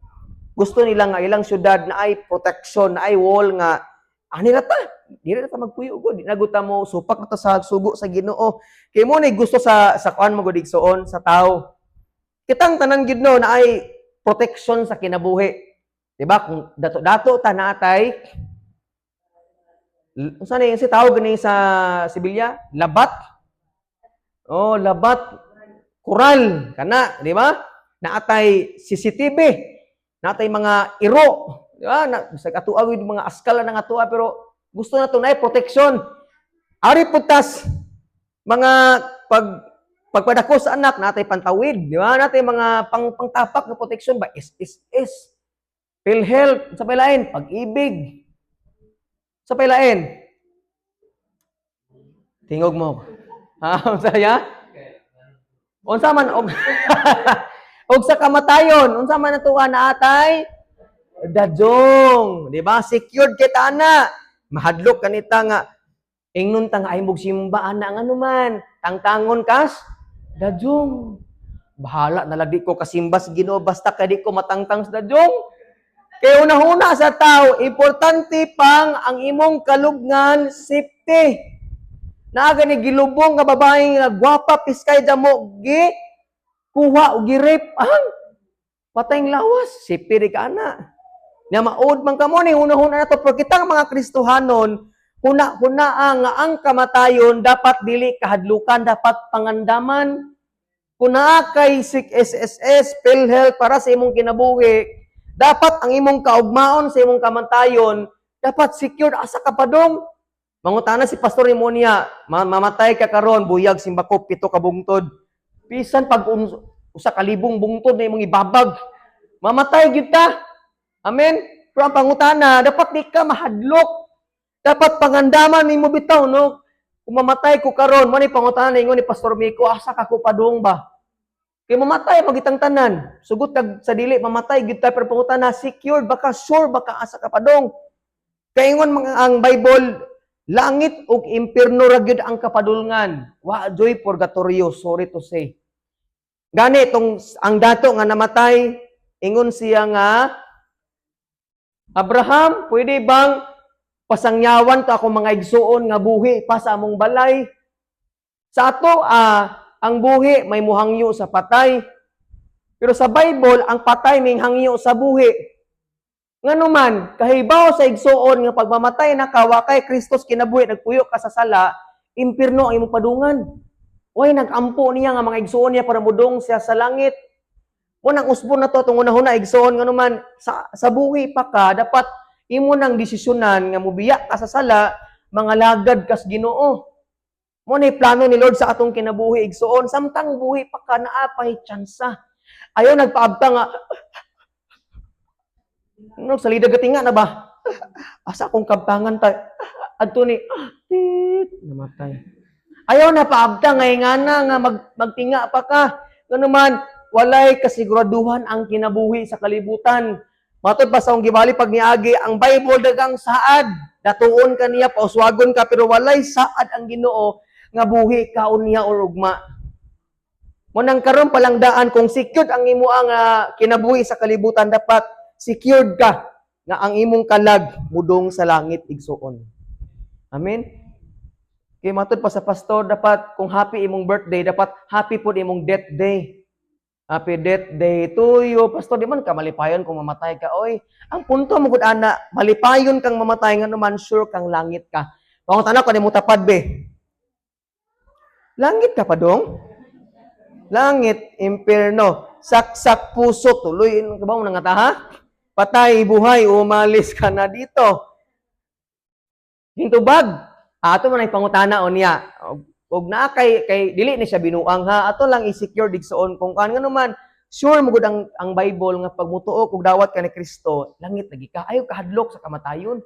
Gusto nila nga ilang syudad na ay protection, na ay wall nga ani ra ta. Dili ra ta magpuyo gud, di na gud ta mo supak na ta sa sugo sa Ginoo. Kay mo ni gusto sa kuan mo gud, igsoon, sa tao. Kitang tanan gid, no, na ay protection sa kinabuhi. Di ba? Kung dato-dato ta, naatay unsa ni si tawag gani sa Sevilla? Labat. Oh, labat kural kana, di ba? Naatay CCTV, naatay mga iro, di ba? Na bisag atoa gud mga askal na nga atoa, pero gusto na to na protection. Ari putas mga pagpadako sa anak, natay pantawid, di ba? Natay mga pangtapak na protection ba, SSS, PhilHealth, sa pailain, Pag-IBIG. Sa pailain. Tingog mo. Ha, unsa ya? Unsa man og sa kamatayon, unsa man natuwa, naatay dajong, di ba? Secured kita na. Mahadlok kanita nga ingnon ta nga ay mog simba ana, nga man, tangtangon kas dajong. Bahala na lagi ko kasimba sa Ginoo basta kay di ko matangtang sa dajong. Kay una-una sa tao, importante pang ang imong kalubngan, safety. Naa gani gilubong nga babae nga gwapa piskay damo, gi kuha og gi-rape ang patayng lawas, safety ri ka ana. Nya maud man kamo ni hunahuna na to, pero kitang mga Kristohanon, huna-huna nga ang kamatayon dapat dili kahadlukan, dapat pangandaman. Kung naa kay SSS, PhilHealth para sa imong kinabuhi, dapat ang imong kaugmaon sa imong kamatayon, dapat secured. Asa ka padong? Mangutana si Pastor nimo niya, "Mamatay ka karon, buyag simbako pito ka bungtod." Bisan pag 1,000 bungtod na imong ibabag, mamatay gyud ta. Amen? Pero ang pangutana, dapat di ka mahadlok. Dapat pangandaman nimo bitaw, no? Kung mamatay ko karon, mo ni pangutana ingon ni Pastor Miko, asa ka ko padung ba? Kay mamatay magitang tanan. Sugot kag sa dili, mamatay gyud ta, pero pangutana, secured ba ka, sure ba ka asa ka padung? Kay ingon mga ang Bible, langit ug impierno ra gyud ang kapadulngan. Wa joy purgatorio, sorry to say. Gani tong ang dato nga namatay, ingon siya nga, "Abraham, pwede bang pasangyawan to ako mga igsuon nga buhi pa sa among balay?" Sa ato, ang buhi may muhangyo sa patay. Pero sa Bible, ang patay may hangyo sa buhi. Ngano man, kahibaw sa igsuon nga pagmamatay na ka, wa kay Kristos kinabuhi, nagpuyo ka sa sala, impirno ang imong padungan. Way nag-ampo niya nga mga igsuon niya para mudong siya sa langit. Mo nang usbon na to itong unahuna, igsuon, ngano man sa buhi pa ka, dapat imo nang desisyonan nga mubiya ka sa sala, mga lagad kas Ginoo. Mo ni plano ni Lord sa atong kinabuhi, igsuon, samtang buhi pa ka, naa pay tsansa. Ayaw nagpaabta nga ano, salida gatinga na ba? Asa akong kabtangan ta? Adto ni, tit, namatay. Ayaw na paabta ngay nga na nga magtinga pa ka. Ngano man, walay kasiguraduhan ang kinabuhi sa kalibutan. Matod pa sa akong gibali pag niagi, ang Bible dagang saad. Datuon ka niya, pauswagon ka, pero walay saad ang Ginoo nga buhi ka unya or ugma. Mo nang karon palang daan, kung secured ang imo ang kinabuhi sa kalibutan, dapat secured ka nga ang imong kalag mudong sa langit, igsuon. Amen. Kay matod pa sa pastor, dapat kung happy imong birthday, dapat happy pod imong death day. Happy death day to you. Pastor, di man ka malipayon kung mamatay ka. Oy, ang punto mo gud ana, malipayon kang mamatay nga naman sure kang langit ka. Pangutana ko nimo, tapad be. Langit ka pa dong? Langit, impyerno. Saksak puso, tuloy ka ba mo nga ha? Patay, buhay, umalis ka na dito. Hintubag. Ato man ay pangutana o niya. Og naa kay dili ni siya binuang ha. Ato lang i-secure igsoon kung kan ngano man sure mo gud ang Bible nga pag mutuo kog dawat ka ni Kristo, langit lagi ka. Ayaw kahadlok sa kamatayon.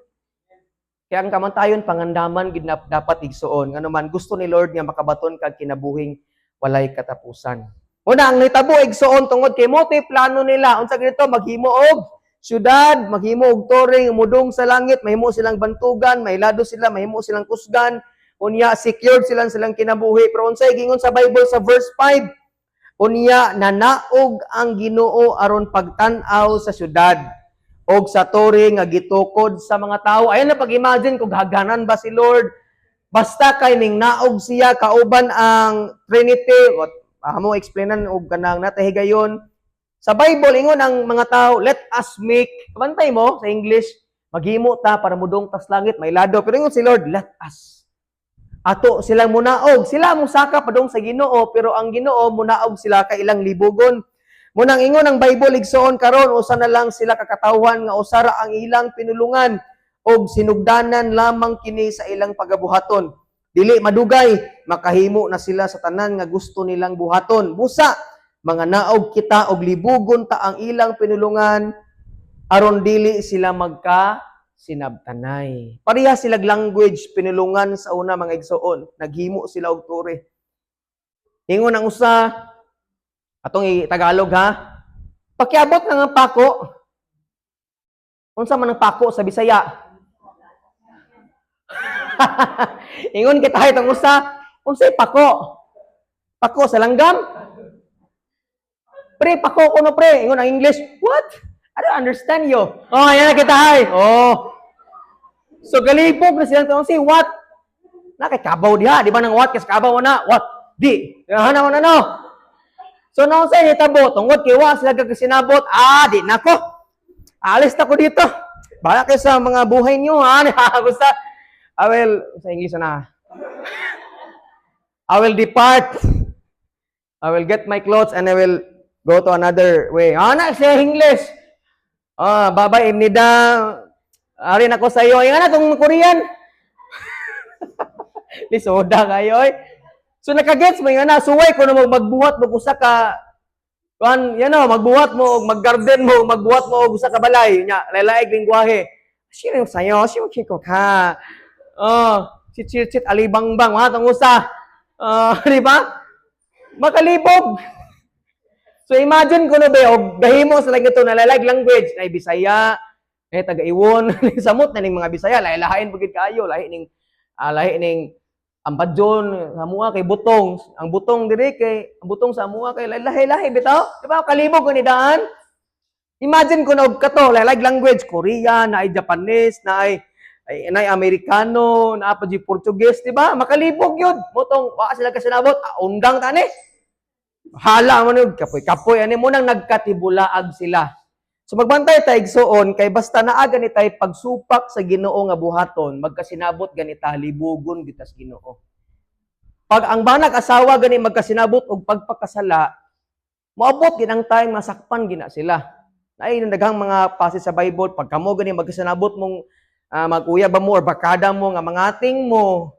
Kaya ang kamatayon pangandaman gid na dapat, igsoon. Ngano man gusto ni Lord nga makabaton kag kinabuhing walay katapusan. Una ang nitabo, igsoon, tungod kay mo plano nila unsa ganito maghimo og syudad, maghimo og tore mudong sa langit, mahimo silang bantugan, mahilado sila, mahimo silang kusgan, unya secured silang silang kinabuhi. Pero unsay gingon sa Bible sa verse 5? Unya nanaog ang Ginoo aron pagtan-aw sa syudad og sa tore nga gitukod sa mga tao. Ayan na pag-imagine kung haganan ba si Lord. Basta kay ning naog siya kauban ang Trinity. What amo explainan og kanang natahigayon. Sa Bible ingon ang mga tao, "Let us make," kabantay mo sa English, maghimo ta para mudong tas langit, may lado. Pero ingon si Lord, "Let us." Ato silang munaog, sila mo saka padung sa Ginoo, pero ang Ginoo munaog sila kay ilang libugon. Munang ingon ang Bible, igsoon, karon usa na lang sila kakatawhan nga usa ra ang ilang pinulungan og sinugdanan lamang kini sa ilang pagabuhaton. Dili madugay makahimo na sila sa tanan nga gusto nilang buhaton. Busa mga naog kita og libugon ta ang ilang pinulungan aron dili sila magka sinabtanay. Pareha sila language pinulungan sa una, mga igsoon. Naghimo sila og tore. Ingon ang usa, atong i-Tagalog ha. Pakiabot lang ang pako. Unsa man ang pako sa Bisaya? Ingon kita itong usa, unsay pako? Pako sa langgam? Pre, pako kuno, pre. Ingon ang English, "What? I don't understand you." Oh, ayan na kita ay. Oh. So galibog na silang tanong si what? Na kay kabaw diha, di ba nang what kas kabaw na? What? Di. Hana mo na no. So naon sa hitabo tungod kay wa sila kagasinabot, ah, di nako. Alis na ko dito. Bahala kayo sa mga buhay niyo, ha. Basta I will, sa English na. I will depart. I will get my clothes and I will go to another way. Ah, na siya English. Ah, bye-bye imnida. Ari na ko sa iyo. Ingan na tong Korean. Lisoda kayo oy. So nakagets mo nga na suway ko na magbuhat mo usa ka kuan yan o, magbuhat mo og maggarden mo, magbuhat mo og usa ka balay nya lalaig lingwahe. Sino yung sayo? Sino kiko ka? Oh, si chit alibangbang mga tong usa. Oh, di ba? Makalibog. So imagine ko no ba og gahimo sa lang ito nalalag language na Bisaya, eh taga-iwon, samot na ning mga Bisaya, lahi-lahain pagid kaayo, lahi ning ambadyon sa mua kay butong, ang butong diri kay ang butong sa mua kay lahi-lahi bitaw, di ba? Kalibog ko ni daan. Imagine ko na og kato lahi language, Korean, na ay Japanese, na ay na ay Amerikano, na pa Portuguese, di ba? Makalibog yun. Motong wa sila kasinabot, ah, undang tani. Hala mo ni kapoy-kapoy ani mo nang nagkatibulaag sila. So magbantay ta, igsuon, kay basta naa gani tay pagsupak sa Ginoo nga buhaton, magkasinabot ganita, libugon gitas Ginoo. Pag ang banag asawa gani magkasinabot og pagpakasala, moabot gid ang time masakpan gina sila. Naay daghang mga passage sa Bible pag kamo gani magkasinabot mong mag-uyab ba mo or barkada mo nga mangating mo.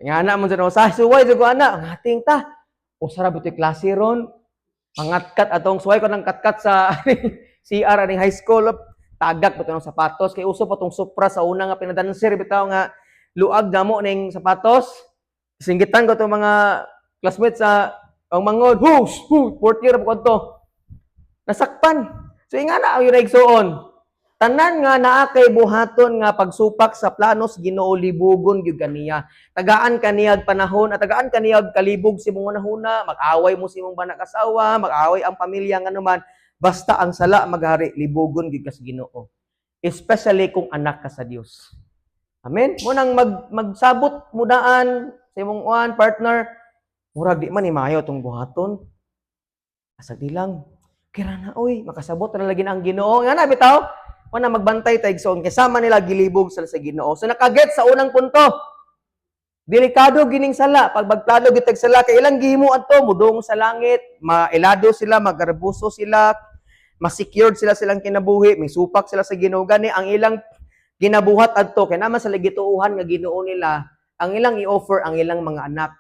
Nga na mo sa sa suway jud ko ana, ngating ta. Usa ra buti klase ron. Mangatkat atong suway ko ng katkat sa CR aning high school. Tagak ba ng sapatos kay uso pa tong Supra sa una nga pinadanser bitaw nga luag damo ning sapatos. Singgitan ko tong mga classmates sa ang mangod, hu, hu, fourth year ko to. Nasakpan. So inga na ang igsuon. Tanan nga naa kay buhaton nga pagsupak sa planos Ginoo, libugon gyud kaniya. Tagaan kaniyag panahon at tagaan kaniyag kalibog si mong hunahuna, mag-away mo si mong banak asawa, mag-away ang pamilya nga naman, basta ang sala maghari, libugon gyud ka sa Ginoo. Especially kung anak ka sa Dios. Amen. Mo nang magsabot mo daan sa imong uan partner, murag di man ni maayo tong buhaton. Asag di lang. Kira na oy, makasabot na lagi na ang Ginoo. Nga na bitaw. Mo na magbantay ta, igsoon, kay sama nila gilibog sila sa Ginoo. So nakaget sa unang punto. Delikado gining sala pag magplano gitag sala kay ilang gihimo adto mudong sa langit, mailado sila, magarbuso sila, ma-secured sila silang kinabuhi, may supak sila sa Ginoo. Gani ang ilang ginabuhat adto kay naman sa gituohan nga Ginoo nila, ang ilang i-offer ang ilang mga anak.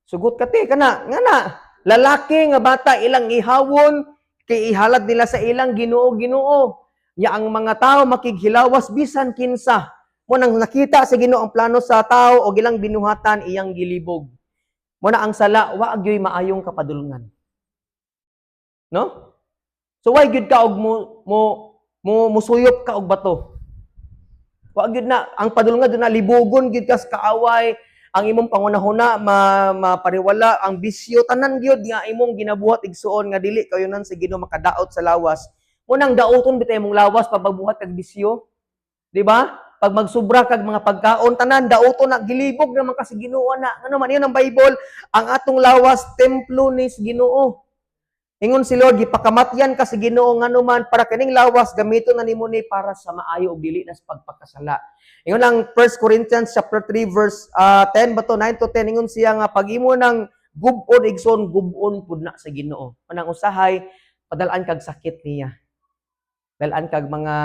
Sugot ka te kana nga na lalaki nga bata ilang ihawon kay ihalad nila sa ilang Ginoo Ginoo. Nya ang mga tao makighilawas bisan kinsa. Mo nang nakita sa Ginoo ang plano sa tao og ilang binuhatan, iyang gilibog. Mo na ang sala wa gyoy maayong kapadulngan. No? So why gyud ka og mo musuyop ka og bato? Wa gyud na ang padulngan doon na libugon gyud ka sa kaaway, ang imong pangunahuna mapariwala, ang bisyo, tanan gyud nga imong ginabuhat, igsuon, nga dili kayunan sa Ginoo makadaot sa lawas. Mo nang dauton bitay imong lawas pag magbuhat kag bisyo. Di ba? Pag magsubra kag mga pagkaon, tanan dauton na, gilibog naman kasi Ginoo na. Ano man yun ang Bible, ang atong lawas templo ni sa Ginoo. Ingon si Lord, gipakamatyan ka sa Ginoo nganuman para kining lawas gamiton na nimo ni para sa maayo ug dili na sa pagpakasala. Ingon ang 1 Corinthians chapter 3 verse 10 ba to, 9 to 10, ingon siya nga pag imo nang gub-on, igsoon, gub-on pud na sa Ginoo. Manang usahay padalaan kag sakit niya. Dalaan kag mga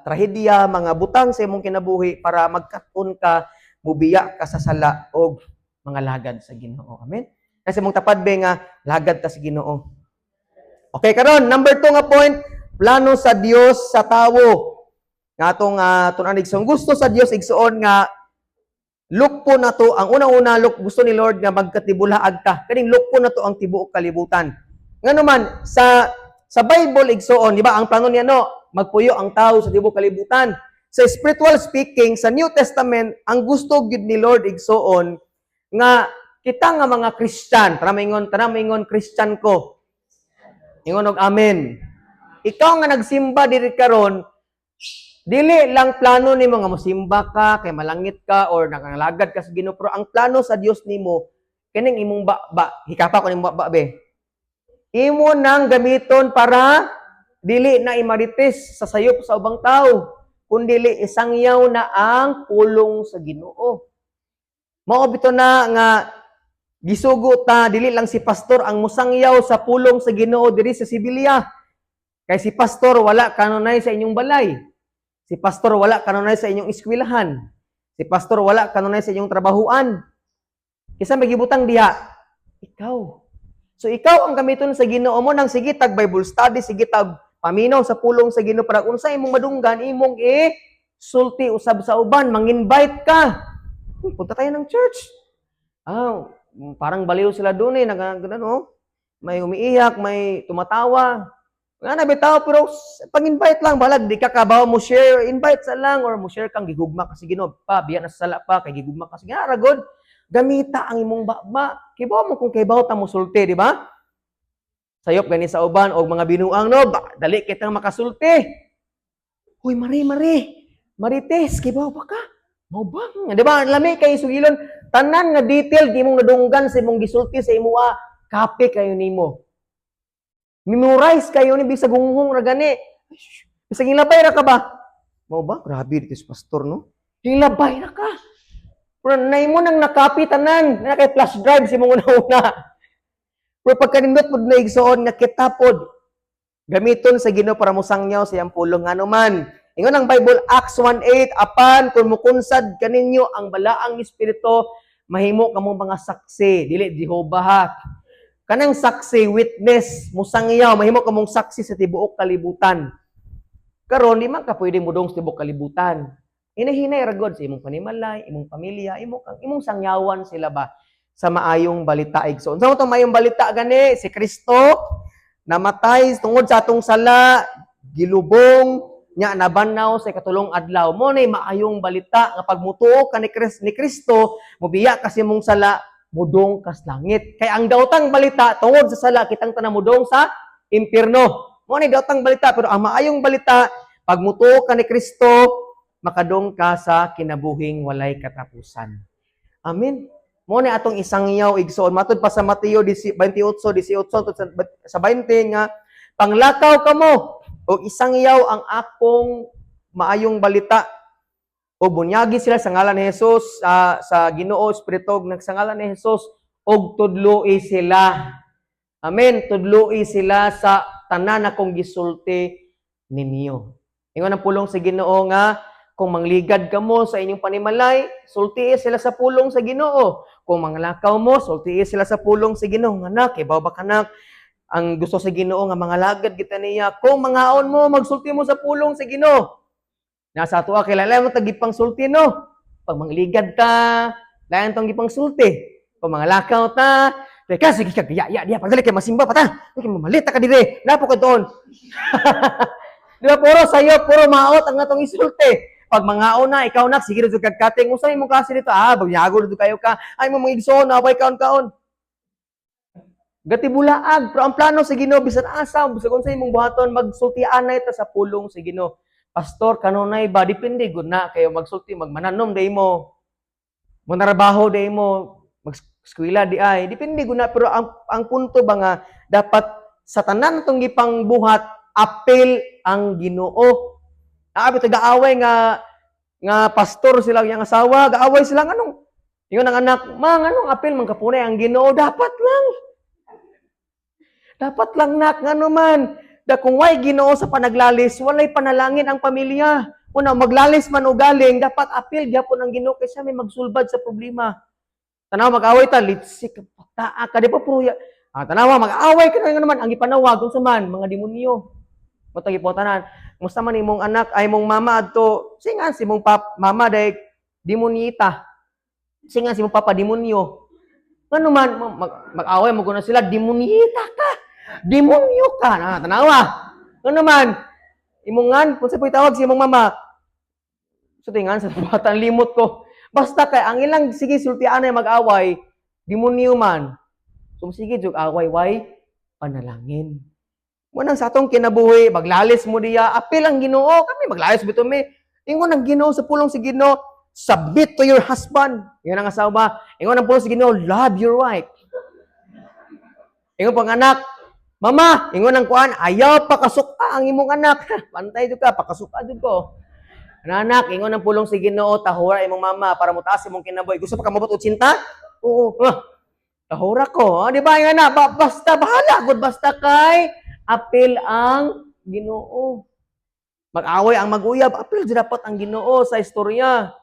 trahedya, mga butang sa imong kinabuhi para magkat-on ka, mubiya ka sa sala og mga lagad sa Ginoo. Amen. Kasi mong tapad be nga lagad ta sa Ginoo. Okay, karon number 2 nga point, plano sa Dios sa tawo. Nga atong tun-an, igsoon, gusto sa Dios, igsuon, nga lukpo na to ang unang-una luk gusto ni Lord nga magkatibulaag ta. Kaning lukpo na to ang tibuok kalibutan. Ngano man sa Bible, igsuon, di ba, ang plano niya, no, magpuyo ang tao sa tibuok kalibutan. Sa spiritual speaking, sa New Testament, ang gusto gyud ni Lord, igsuon, nga kita nga mga Christian, tara maingon, "Christian ko." Ingon og "Amen." Ikaw nga nagsimba diri karon, dili lang plano nimo nga mosimba ka kay malangit ka or nakalagad ka sa Ginoo, pero ang plano sa Dios nimo kining imong ba, hikapa ko nimong ba be. Imo nang gamiton para dili na imarites sa sayop sa ubang tao, kun dili isangyaw na ang pulong sa Ginoo. Mao bito na nga gisugo ta, dili lang si pastor ang musangyaw sa pulong sa Ginoo diri sa Sibilya. Kay si pastor wala kanunay sa inyong balay. Si pastor wala kanunay sa inyong eskwelahan. Si pastor wala kanunay sa inyong trabahuan. Kinsa magibutang diha? Ikaw. So ikaw ang gamiton sa Ginoo mo nang sige tag Bible study, sige tag paminaw sa pulong sa Ginoo para unsa imong madunggan, imong e sulti usab sa uban, manginvite ka. "Punta tayo ng church. Ah, parang baliw sila doon eh, nag ganun, oh. May umiiyak, may tumatawa." Nga na bitaw, pero pag-invite lang balag di ka kabaw mo share, invite sa lang or mo share kang gigugma ka sa Ginoo pa, biya na sa sala pa kay gigugma ka sa Ginoo. Ragod gamita ang imong baba. Kibaw mo kung kibaw ta mo sulti, di ba? Sayop gani sa uban og mga binuang, no, ba, dali kitang makasulti. "Uy, Mari, Mari. Marites, kibaw ba ka? Mao ba?" Di ba? Lami kay sugilon, tanan nga detail di mong nadunggan sa imong gisulti sa imuha, kape kayo nimo. Memorize kayo ni bisag hunghong ra gani. Bisag hilabay ra ka ba? Mao ba? Grabe dito si pastor, no? Hilabay ra ka. Pero naimo nang nakapi tanan, na kay flash drive si mong una-una. Pero pagkanindot pod na, igsoon, nga kita pod gamiton sa Ginoo para mosangyaw sa iyang pulong, ngano man. Ingon ang Bible, Acts 1:8, "Apan kung mukunsad kaninyo ang balaang espiritu, mahimo kamo mga saksi," dili Jehovah ha. Kanang saksi, witness, musangyaw, mahimo kamong saksi sa tibuok kalibutan. Karon di man ka pwede modong sa tibuok kalibutan. Hinahinay ra gud sa imong panimalay, imong pamilya, imo kang imong sangyawan sila ba sa maayong balita, igsoon. Sa itong maayong balita gani, si Kristo namatay tungod sa atong sala, gilubong, nya nabanaw sa ikatulong adlaw. Mo na maayong balita nga pag mutuo ka ni Kristo, mubiya ka sa imong sala, mudong kas langit. Kay ang daotang balita, tungod sa sala kitang tanan mudong sa impierno. Mo ni daotang balita, pero ang maayong balita, pag mutuo ka ni Kristo, makadong ka sa kinabuhing walay katapusan. Amen. Mo ni atong isangyaw, igsoon, matud pa sa Mateo 28:18 sa 20 nga panglakaw kamo og isangyaw ang akong maayong balita. O bunyagi sila sa ngalan ni Jesus, sa Ginoo, Espiritu, ug sa ngalan ni Jesus, og tudloi sila. Amen. Tudloi sila sa tanan akong gisulti ninyo. Ingon ang pulong sa Ginoo nga kung mangligad kamo sa inyong panimalay, sultii sila sa pulong sa Ginoo. Kung manglakaw mo, sultii sila sa pulong sa Ginoo. Anak, ibaw ba kanak ang gusto sa Ginoo nga mga lagad kita niya. Kung mangaon mo, magsulti mo sa pulong sa Ginoo. Nasa ato kilala mo tagipang sulti, no. Pag mangligad ta, lain tong gipang sulti. Pag mangalakaw ta, teka, sige ka, ya, ya, diya, pagdali kay masimba pa ta. Kay mamalita ka dire, napo ka doon. Di ba, puro sayo, puro maot ang atong isulti. Pag mangaon na, ikaw na, sige na kag kating, unsa imong klase dito? Ah, bagyago na kayo ka. Ay mo mga igsoon, naway kaon kaon. Gatibulaag, pero ang plano sa Ginoo bisan asa, bisan unsa imong buhaton, magsultian na ita sa pulong sa Ginoo. Pastor, kanunay ba? Depende gud na kayo magsulti, magmananom day mo. Manarabaho day mo, mag-eskwela di ay. Depende gud na, pero ang punto ba nga dapat sa tanan tong gipang buhat, apil ang Ginoo. Abi gaaway nga nga pastor sila yang asawa, gaaway sila, nganong ingon ang anak, "Ma, nganong apil man kapunay ang Ginoo?" Dapat lang. Dapat lang, nak, ngano man. Da kung way Ginoo sa panaglalis, walay panalangin ang pamilya. Una, maglalis man o galing, dapat apil gyapon ang Ginoo kay siya may magsulbad sa problema. Tanawa, mag-away ta, litsik, pataa ka, di pa puro ya. Ah, tanawa, mag-away ka na naman, ang ipanawag, kung sa man, mga demonyo. Matag tanan. Musta man imong anak, ay imong mama adto, singan si imong mama day demonyita. Singan si imong papa demonyo. Ngano man, mag-away mo na sila, demonyita ka. Demonyo ka. Na, tanawa. Ngano man, imong ngan, kung sa tawag si imong mama, sa tingan sa batang limot ko. Basta kay ang ilang sige sultian ay mag-away, demonyo man. So sige jug away way panalangin. Mo nang sa atong kinabuhi, maglalis mo diya, apil ang Ginoo, kami maglalis bito mi. Ingon ang Ginoo sa pulong si Ginoo, "Submit to your husband." Ingon ang asawa, ingon ang pulong si Ginoo, "Love your wife." Ingon pang anak, "Mama," ingon ang kuan, "ayaw pakasuka ang imong anak." Pantay jud ka, pakasuka jud ko. "Anak," ingon ang pulong si Ginoo, "tahura imong mama para motaas imong kinabuhi." Gusto pa ka mabot 80? Oo. Ah, tahura ko. Ah, di ba nga na, basta bahala gud, basta kay apil ang Ginoo. Mag-away ang mag-uyab, apil jud dapat ang Ginoo sa istorya.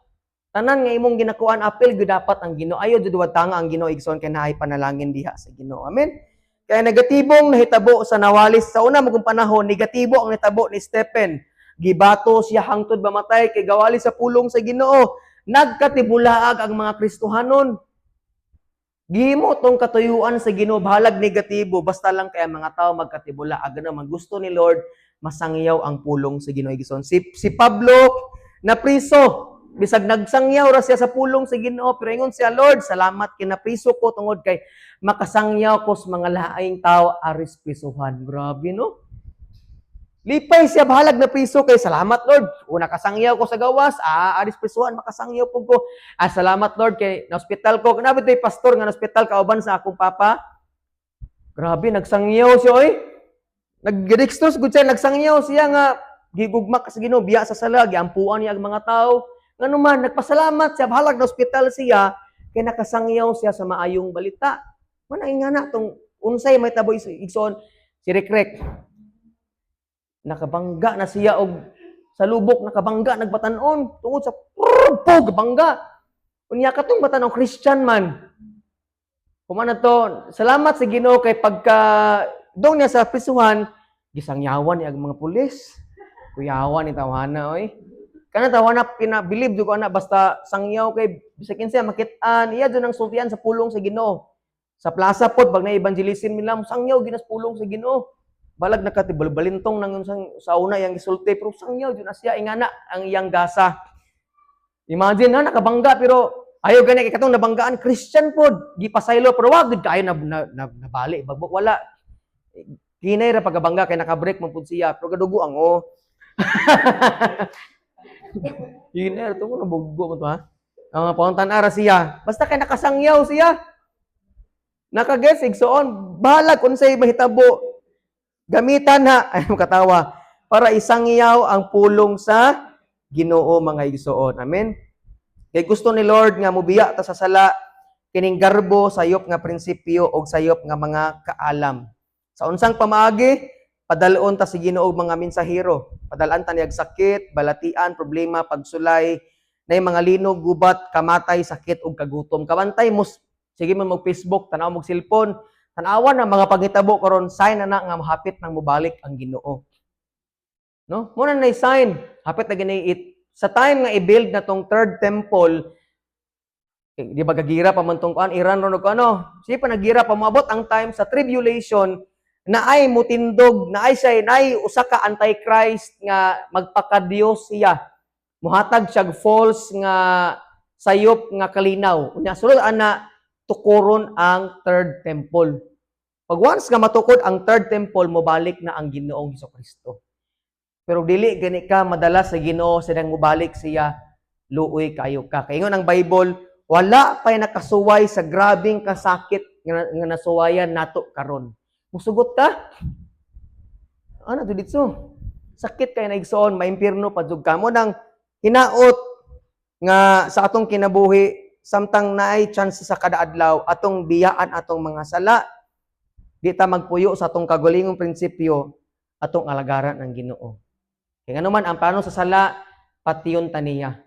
Tanan nga imong ginakuan, apil gyud dapat ang Ginoo. Ayo jud tanga ang Ginoo, igsoon, kay naay panalangin diha sa Ginoo. Amen. Kaya negatibong nahitabo sa nawalis sa una magong panahon, negatibo ang nahitabo ni Stephen. Gibato siya hangtod mamatay kay gawali sa pulong sa Ginoo. Nagkatibulaag ang mga Kristohanon. Gihimo tong katuyuan sa Ginoo, bahalag negatibo, basta lang kaya mga tao magkatibulaag na man gusto ni Lord masangyaw ang pulong sa Ginoo, igsoon. Si Pablo na priso, bisag nagsangyaw ra siya sa pulong sa Ginoo, pero ingon siya, "Lord, salamat kinapriso ko tungod kay makasangyaw ko sa mga laing tao aris prisuhan." Grabe, no? Lipay siya bahalag na priso kay salamat, Lord. Una kasangyaw ko sa gawas, ah, aris prisuhan makasangyaw pud ko. Ah, salamat, Lord, kay na ospital ko. Kanabi to'y pastor nga na ospital kauban sa akong papa. Grabe, nagsangyaw siya oy. Nag-dextrose gud siya, nagsangyaw siya nga gigugma ka sa Ginoo, biya sa sala, giampuan niya ang mga tao. Ngano man nagpasalamat siya bahalag na ospital siya kay nakasangyaw siya sa maayong balita. Man ang nga na tong unsay may tabo, igsoon, si Rekrek nakabangga na siya og sa lubok, nakabangga nagbatan-on tungod sa pug bangga. Unya katong batan-on, Christian man. Humana to, salamat sa Ginoo kay pagka dong niya sa prisuhan, gisangyawan niya ang mga pulis. Kuyawan ni tawana oy. Kana tawana pinabilib jud ko ana, basta sangyaw kay bisag kinsa makit-an iya jud ang sultian sa pulong sa Ginoo. Sa plaza pod pag na evangelism nila, sangyaw ginas pulong sa Ginoo. Balag nakatibal-balintong nang sa una yang gisulti, pero sangyaw jud na siya, ingana ang iyang gasa. Imagine ha, nakabangga, pero ayaw gani kay katong nabanggaan Christian pod, gipasaylo pero wag gud kaayo na nabali, bagbok wala. Kinay ra pagkabangga kay naka-brake man pud siya, pero gadugo ang oh. Hinay ra to mo nabuggo mo to ha. Ang uh, ara siya. Basta kay nakasangyaw siya. Nakaguess, igsoon, bahalag unsay mahitabo. Gamitan na ay katawa para isangyaw ang pulong sa Ginoo, mga igsoon. Amen. Kay gusto ni Lord nga mubiya ta sa sala, kining garbo, sayop nga prinsipyo og sayop nga mga kaalam. Sa unsang pamaagi, padalon ta sa Ginoo og mga mensahero. Padalan ta niyag sakit, balatian, problema, pagsulay, na mga linog, gubat, kamatay, sakit ug kagutom. Kabantay mo, sige man mag Facebook, tanaw mo cellphone, tanawan ang mga pangitabo karon, sign na na nga mahapit nang mobalik ang Ginoo. No? Muna na sign, hapit na gani it sa time nga i-build na tong third temple, eh, di ba gagira pa man tong kuan Iran ron og ano? Sige pa nagira pa moabot ang time sa tribulation na ay mutindog, na ay siya na ay usa ka antichrist nga magpakadiyos siya. Muhatag siya false nga sayop nga kalinaw. Unya sulod ana tukoron ang third temple. Pag once nga matukod ang third temple, mobalik na ang Ginoong Kristo. Pero dili gani ka madala sa Ginoo sa nang mobalik siya, luoy kayo ka. Kay ingon ang Bible, wala pa'y nakasuway sa grabing kasakit nga nasuwayan nato karon. Musugot ka? Ano to dito? Sakit kay na, igsoon, maimpirno pa jud ka mo nang hinaot nga sa atong kinabuhi samtang naay chance sa kada adlaw atong biyaan atong mga sala, di ta magpuyo sa atong kagalingong prinsipyo, atong alagaran ang Ginoo. Kay ngano man ang plano sa sala, patyon ta niya.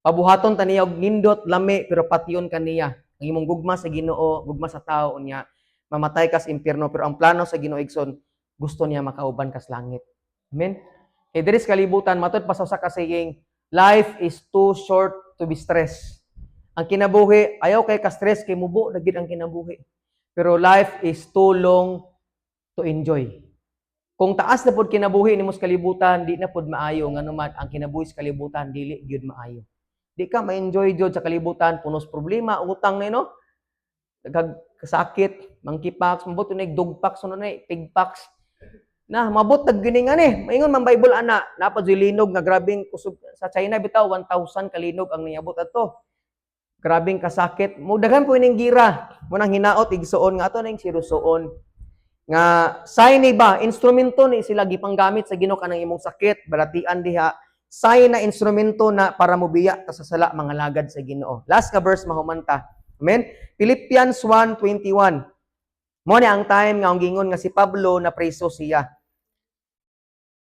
Pabuhaton ta niya og nindot, lami, pero patyon ka niya. Ang imong gugma sa Ginoo, gugma sa tao, unya mamatay ka sa impyerno, pero ang plano sa Ginoo, igsoon, gusto niya makauban ka sa langit. Amen. Kay diri sa kalibutan, matud pa sa usa ka saying, life is too short to be stressed. Ang kinabuhi, ayaw kay ka stress kay mubo na gid ang kinabuhi. Pero life is too long to enjoy. Kung taas na pod kinabuhi nimo sa kalibutan, di na pod maayo, ngano man ang kinabuhi sa kalibutan dili gyud maayo. Di ka ma-enjoy jud sa kalibutan, punos problema, utang na no. Daghag kasakit, monkeypox, mabot na dogpox, ano na pigpox. Na mabot nag gini nga ni. Maingon man Bible ana, napa jud linog nga grabing kusog sa China bitaw, 1,000 kalinog ang niabot ato. Grabing kasakit. Mo daghan po ining gira. Mo nang hinaot, igsuon, nga ato ning sirusuon nga sign ni ba, instrumento ni sila gipanggamit sa Ginoo kanang imong sakit, balatian diha, sign na instrumento na para mobiya ta sa sala, mga lagad sa Ginoo. Last ka verse, mahumanta. Amen. Philippians 1:21. Mo ni ang time nga ang gingon nga si Pablo na preso siya.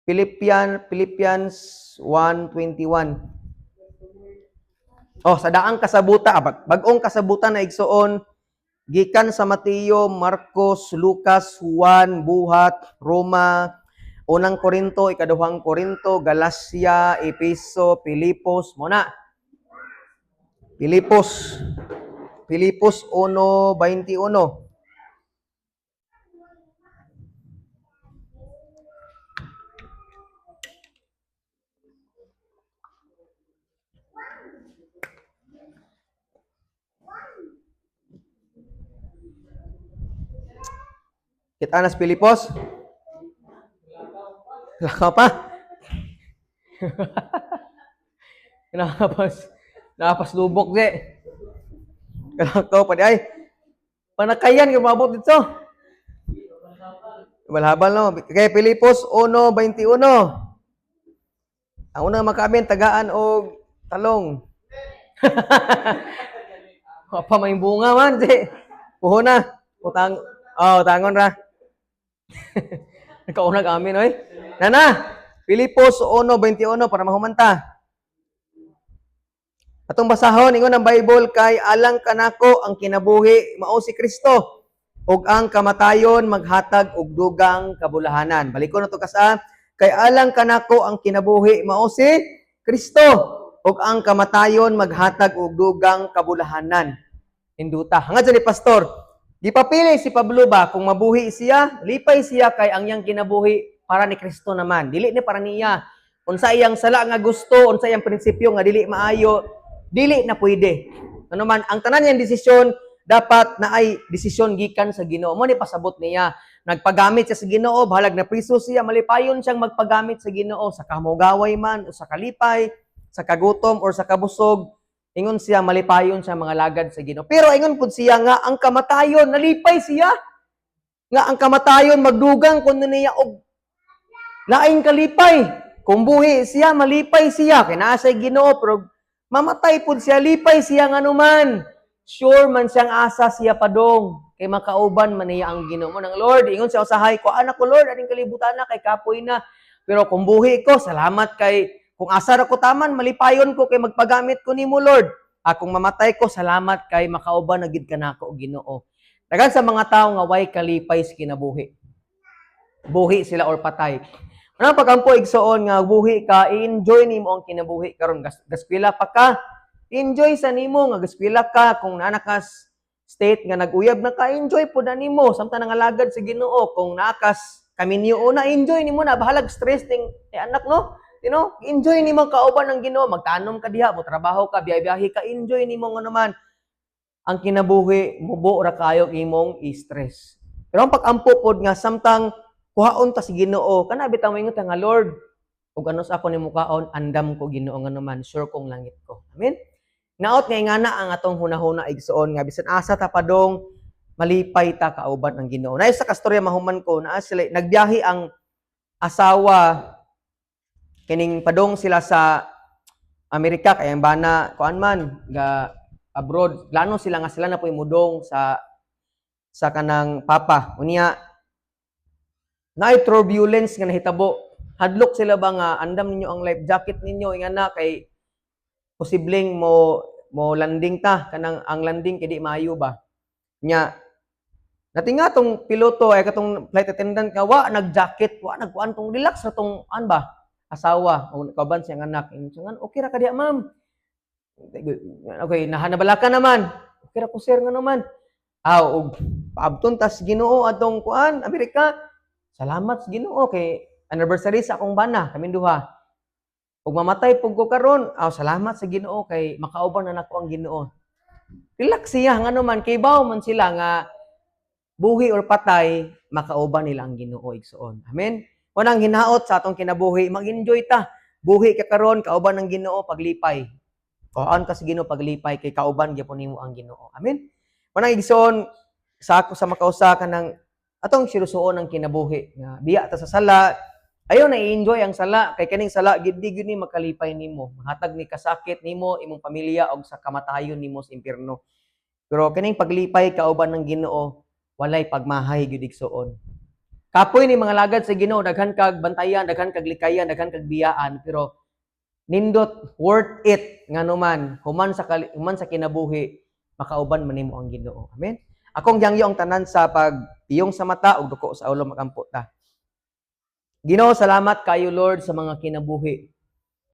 Philippians 1:21. Oh, sa daang kasabuta, bag-ong kasabutan na, igsuon, gikan sa Mateo, Marcos, Lucas, Juan, Buhat, Roma, Unang Korinto, Ikaduhang Korinto, Galacia, Epeso, Pilipos, mo na. Pilipos. Pilipos 1:21. Kita na sa Pilipos? Lakaw pa? Napas lubok di. Kalakaw pa di ay. Panakayan ka mabot dito. Balhabal no. Kay Pilipos 1:21. Ang unang makamin tagaan og talong. Pa may bunga man di. Puho na. Utang oh, tangon ra. Nakaunag amin oy. Nana, Pilipos 1:21 para mahumanta. Atong basahon, ingon ang Bible, "Kay alang kanako ang kinabuhi mao si Kristo ug ang kamatayon maghatag og dugang kabulahanan." Balikon nato kasa, "Kay alang kanako ang kinabuhi mao si Kristo ug ang kamatayon maghatag og dugang kabulahanan." Induta. Hangad sa ni pastor, gipapili si Pablo ba kung mabuhi siya, lipay siya kay ang iyang kinabuhi para ni Kristo naman. Dili ni para niya. Unsa iyang sala nga gusto, unsa iyang prinsipyo nga dili maayo, dili na pwede. Ano man, ang tanan niyang desisyon dapat na ay desisyon gikan sa Ginoo. Mo ni pasabot niya. Nagpagamit siya sa Ginoo, bahalag na priso siya, malipayon siyang magpagamit sa Ginoo sa kamugaway man o sa kalipay, sa kagutom or sa kabusog. Ingon siya, malipayon siya mga lagad sa Ginoo. Pero ingon pud siya nga ang kamatayon, nalipay siya. Nga ang kamatayon magdugang kuno niya og laing kalipay. Kung buhi siya, malipay siya kay naa say Ginoo, pero mamatay pud siya, lipay siya nganuman sure man siyang asa siya padong kay makauban man niya ang Ginoo mo nang Lord, ingon siya usahay ko, "Anak ko, Lord, aning kalibutan na kay kapoy na, pero kung buhi ko, salamat kay kung asa ra ko taman, malipayon ko kay magpagamit ko nimo, Lord. Akong mamatay ko, salamat kay makauban na gid kanako, Ginoo." Daghan sa mga tao nga way kalipay sa kinabuhi, buhi sila or patay. Ano pagampo, igsoon, nga buhi ka, i-enjoy nimo ang kinabuhi karon. Gaskwela pa ka, enjoy sa nimo nga gaskwela ka. Kung naa ka state nga nag-uyab na ka, enjoy pud na nimo samtang nangalagad sa Ginoo. Kung naa kas kaminyo na, enjoy nimo na, bahalag stress ning eh, anak, no? Enjoy nimo kauban ng Ginoo, magtanom ka diha, mo trabaho ka, biyahe-biyahe ka, enjoy nimo nga naman ang kinabuhi, mubo ra kayo imong stress. Pero ang pag-ampo pod nga samtang kuhaon ta si Ginoo, kana bitaw moingon ta nga, "Lord, ug ano sa ako nimo kaon, andam ko, Ginoo, nga naman sure kong langit ko." Amen. Naot nga ingana ang atong hunahuna, igsoon, nga bisan asa ta padong, malipay ta kauban ang Ginoo. Na isa ka storya, mahuman ko, naa sila nagbiyahe ang asawa kining padong sila sa Amerika kay ang bana kuan man ga abroad. Plano sila nga sila na po'y mudong sa kanang papa. Unya naay turbulence nga nahitabo. Hadlok sila ba nga, "Andam ninyo ang life jacket ninyo," ingana, kay posibleng mo mo landing ta, kanang ang landing kay di maayo ba. Nya natinga tong piloto ay katong flight attendant nga wa nag-jacket, wa nagkuan, tong relax ra tong an ba asawa o kauban siyang anak. Ingon siya nga, "Okay ra ka diha, ma'am?" "Okay, nahanabala naman. Okay ra ko, sir," nga naman. Aw, og paabton tas Ginoo atong kuan Amerika. Salamat sa Ginoo kay anniversary sa akong bana, kaming duha. Ug mamatay pug ko karon, aw, salamat sa Ginoo kay makauban na nako ang Ginoo. Relax siya ngano man kay baw man sila nga buhi or patay, makauban nila ang Ginoo, igsoon. Amen. Unang hinaot sa atong kinabuhi, mag-enjoy ta. Buhi ka karon, kauban ang Ginoo, paglipay. Kuan ka sa Ginoo, paglipay kay kauban gyapon nimo ang Ginoo. Amen. Unang igsoon sa ako sa makausa kanang atong sirusuon ang kinabuhi nga biya ta sa sala. Ayaw na i-enjoy ang sala kay kaning sala gid di gyud ni makalipay nimo, mahatag ni kasakit nimo, imong pamilya og sa kamatayon nimo sa impierno. Pero kining paglipay kauban ng Ginoo, walay pagmahay gyud, igsuon. Kapoy ni mga lagad sa Ginoo, daghan kag bantayan, daghan kag likayan, daghan kag biyaan, pero nindot, worth it nganuman human sa kinabuhi, makauban man nimo ang Ginoo. Amen. Akong gihangyo ang tanan sa pagpiyong sa mata ug duko sa ulo, magampo ta. Ginoo, salamat kayo, Lord, sa mga kinabuhi.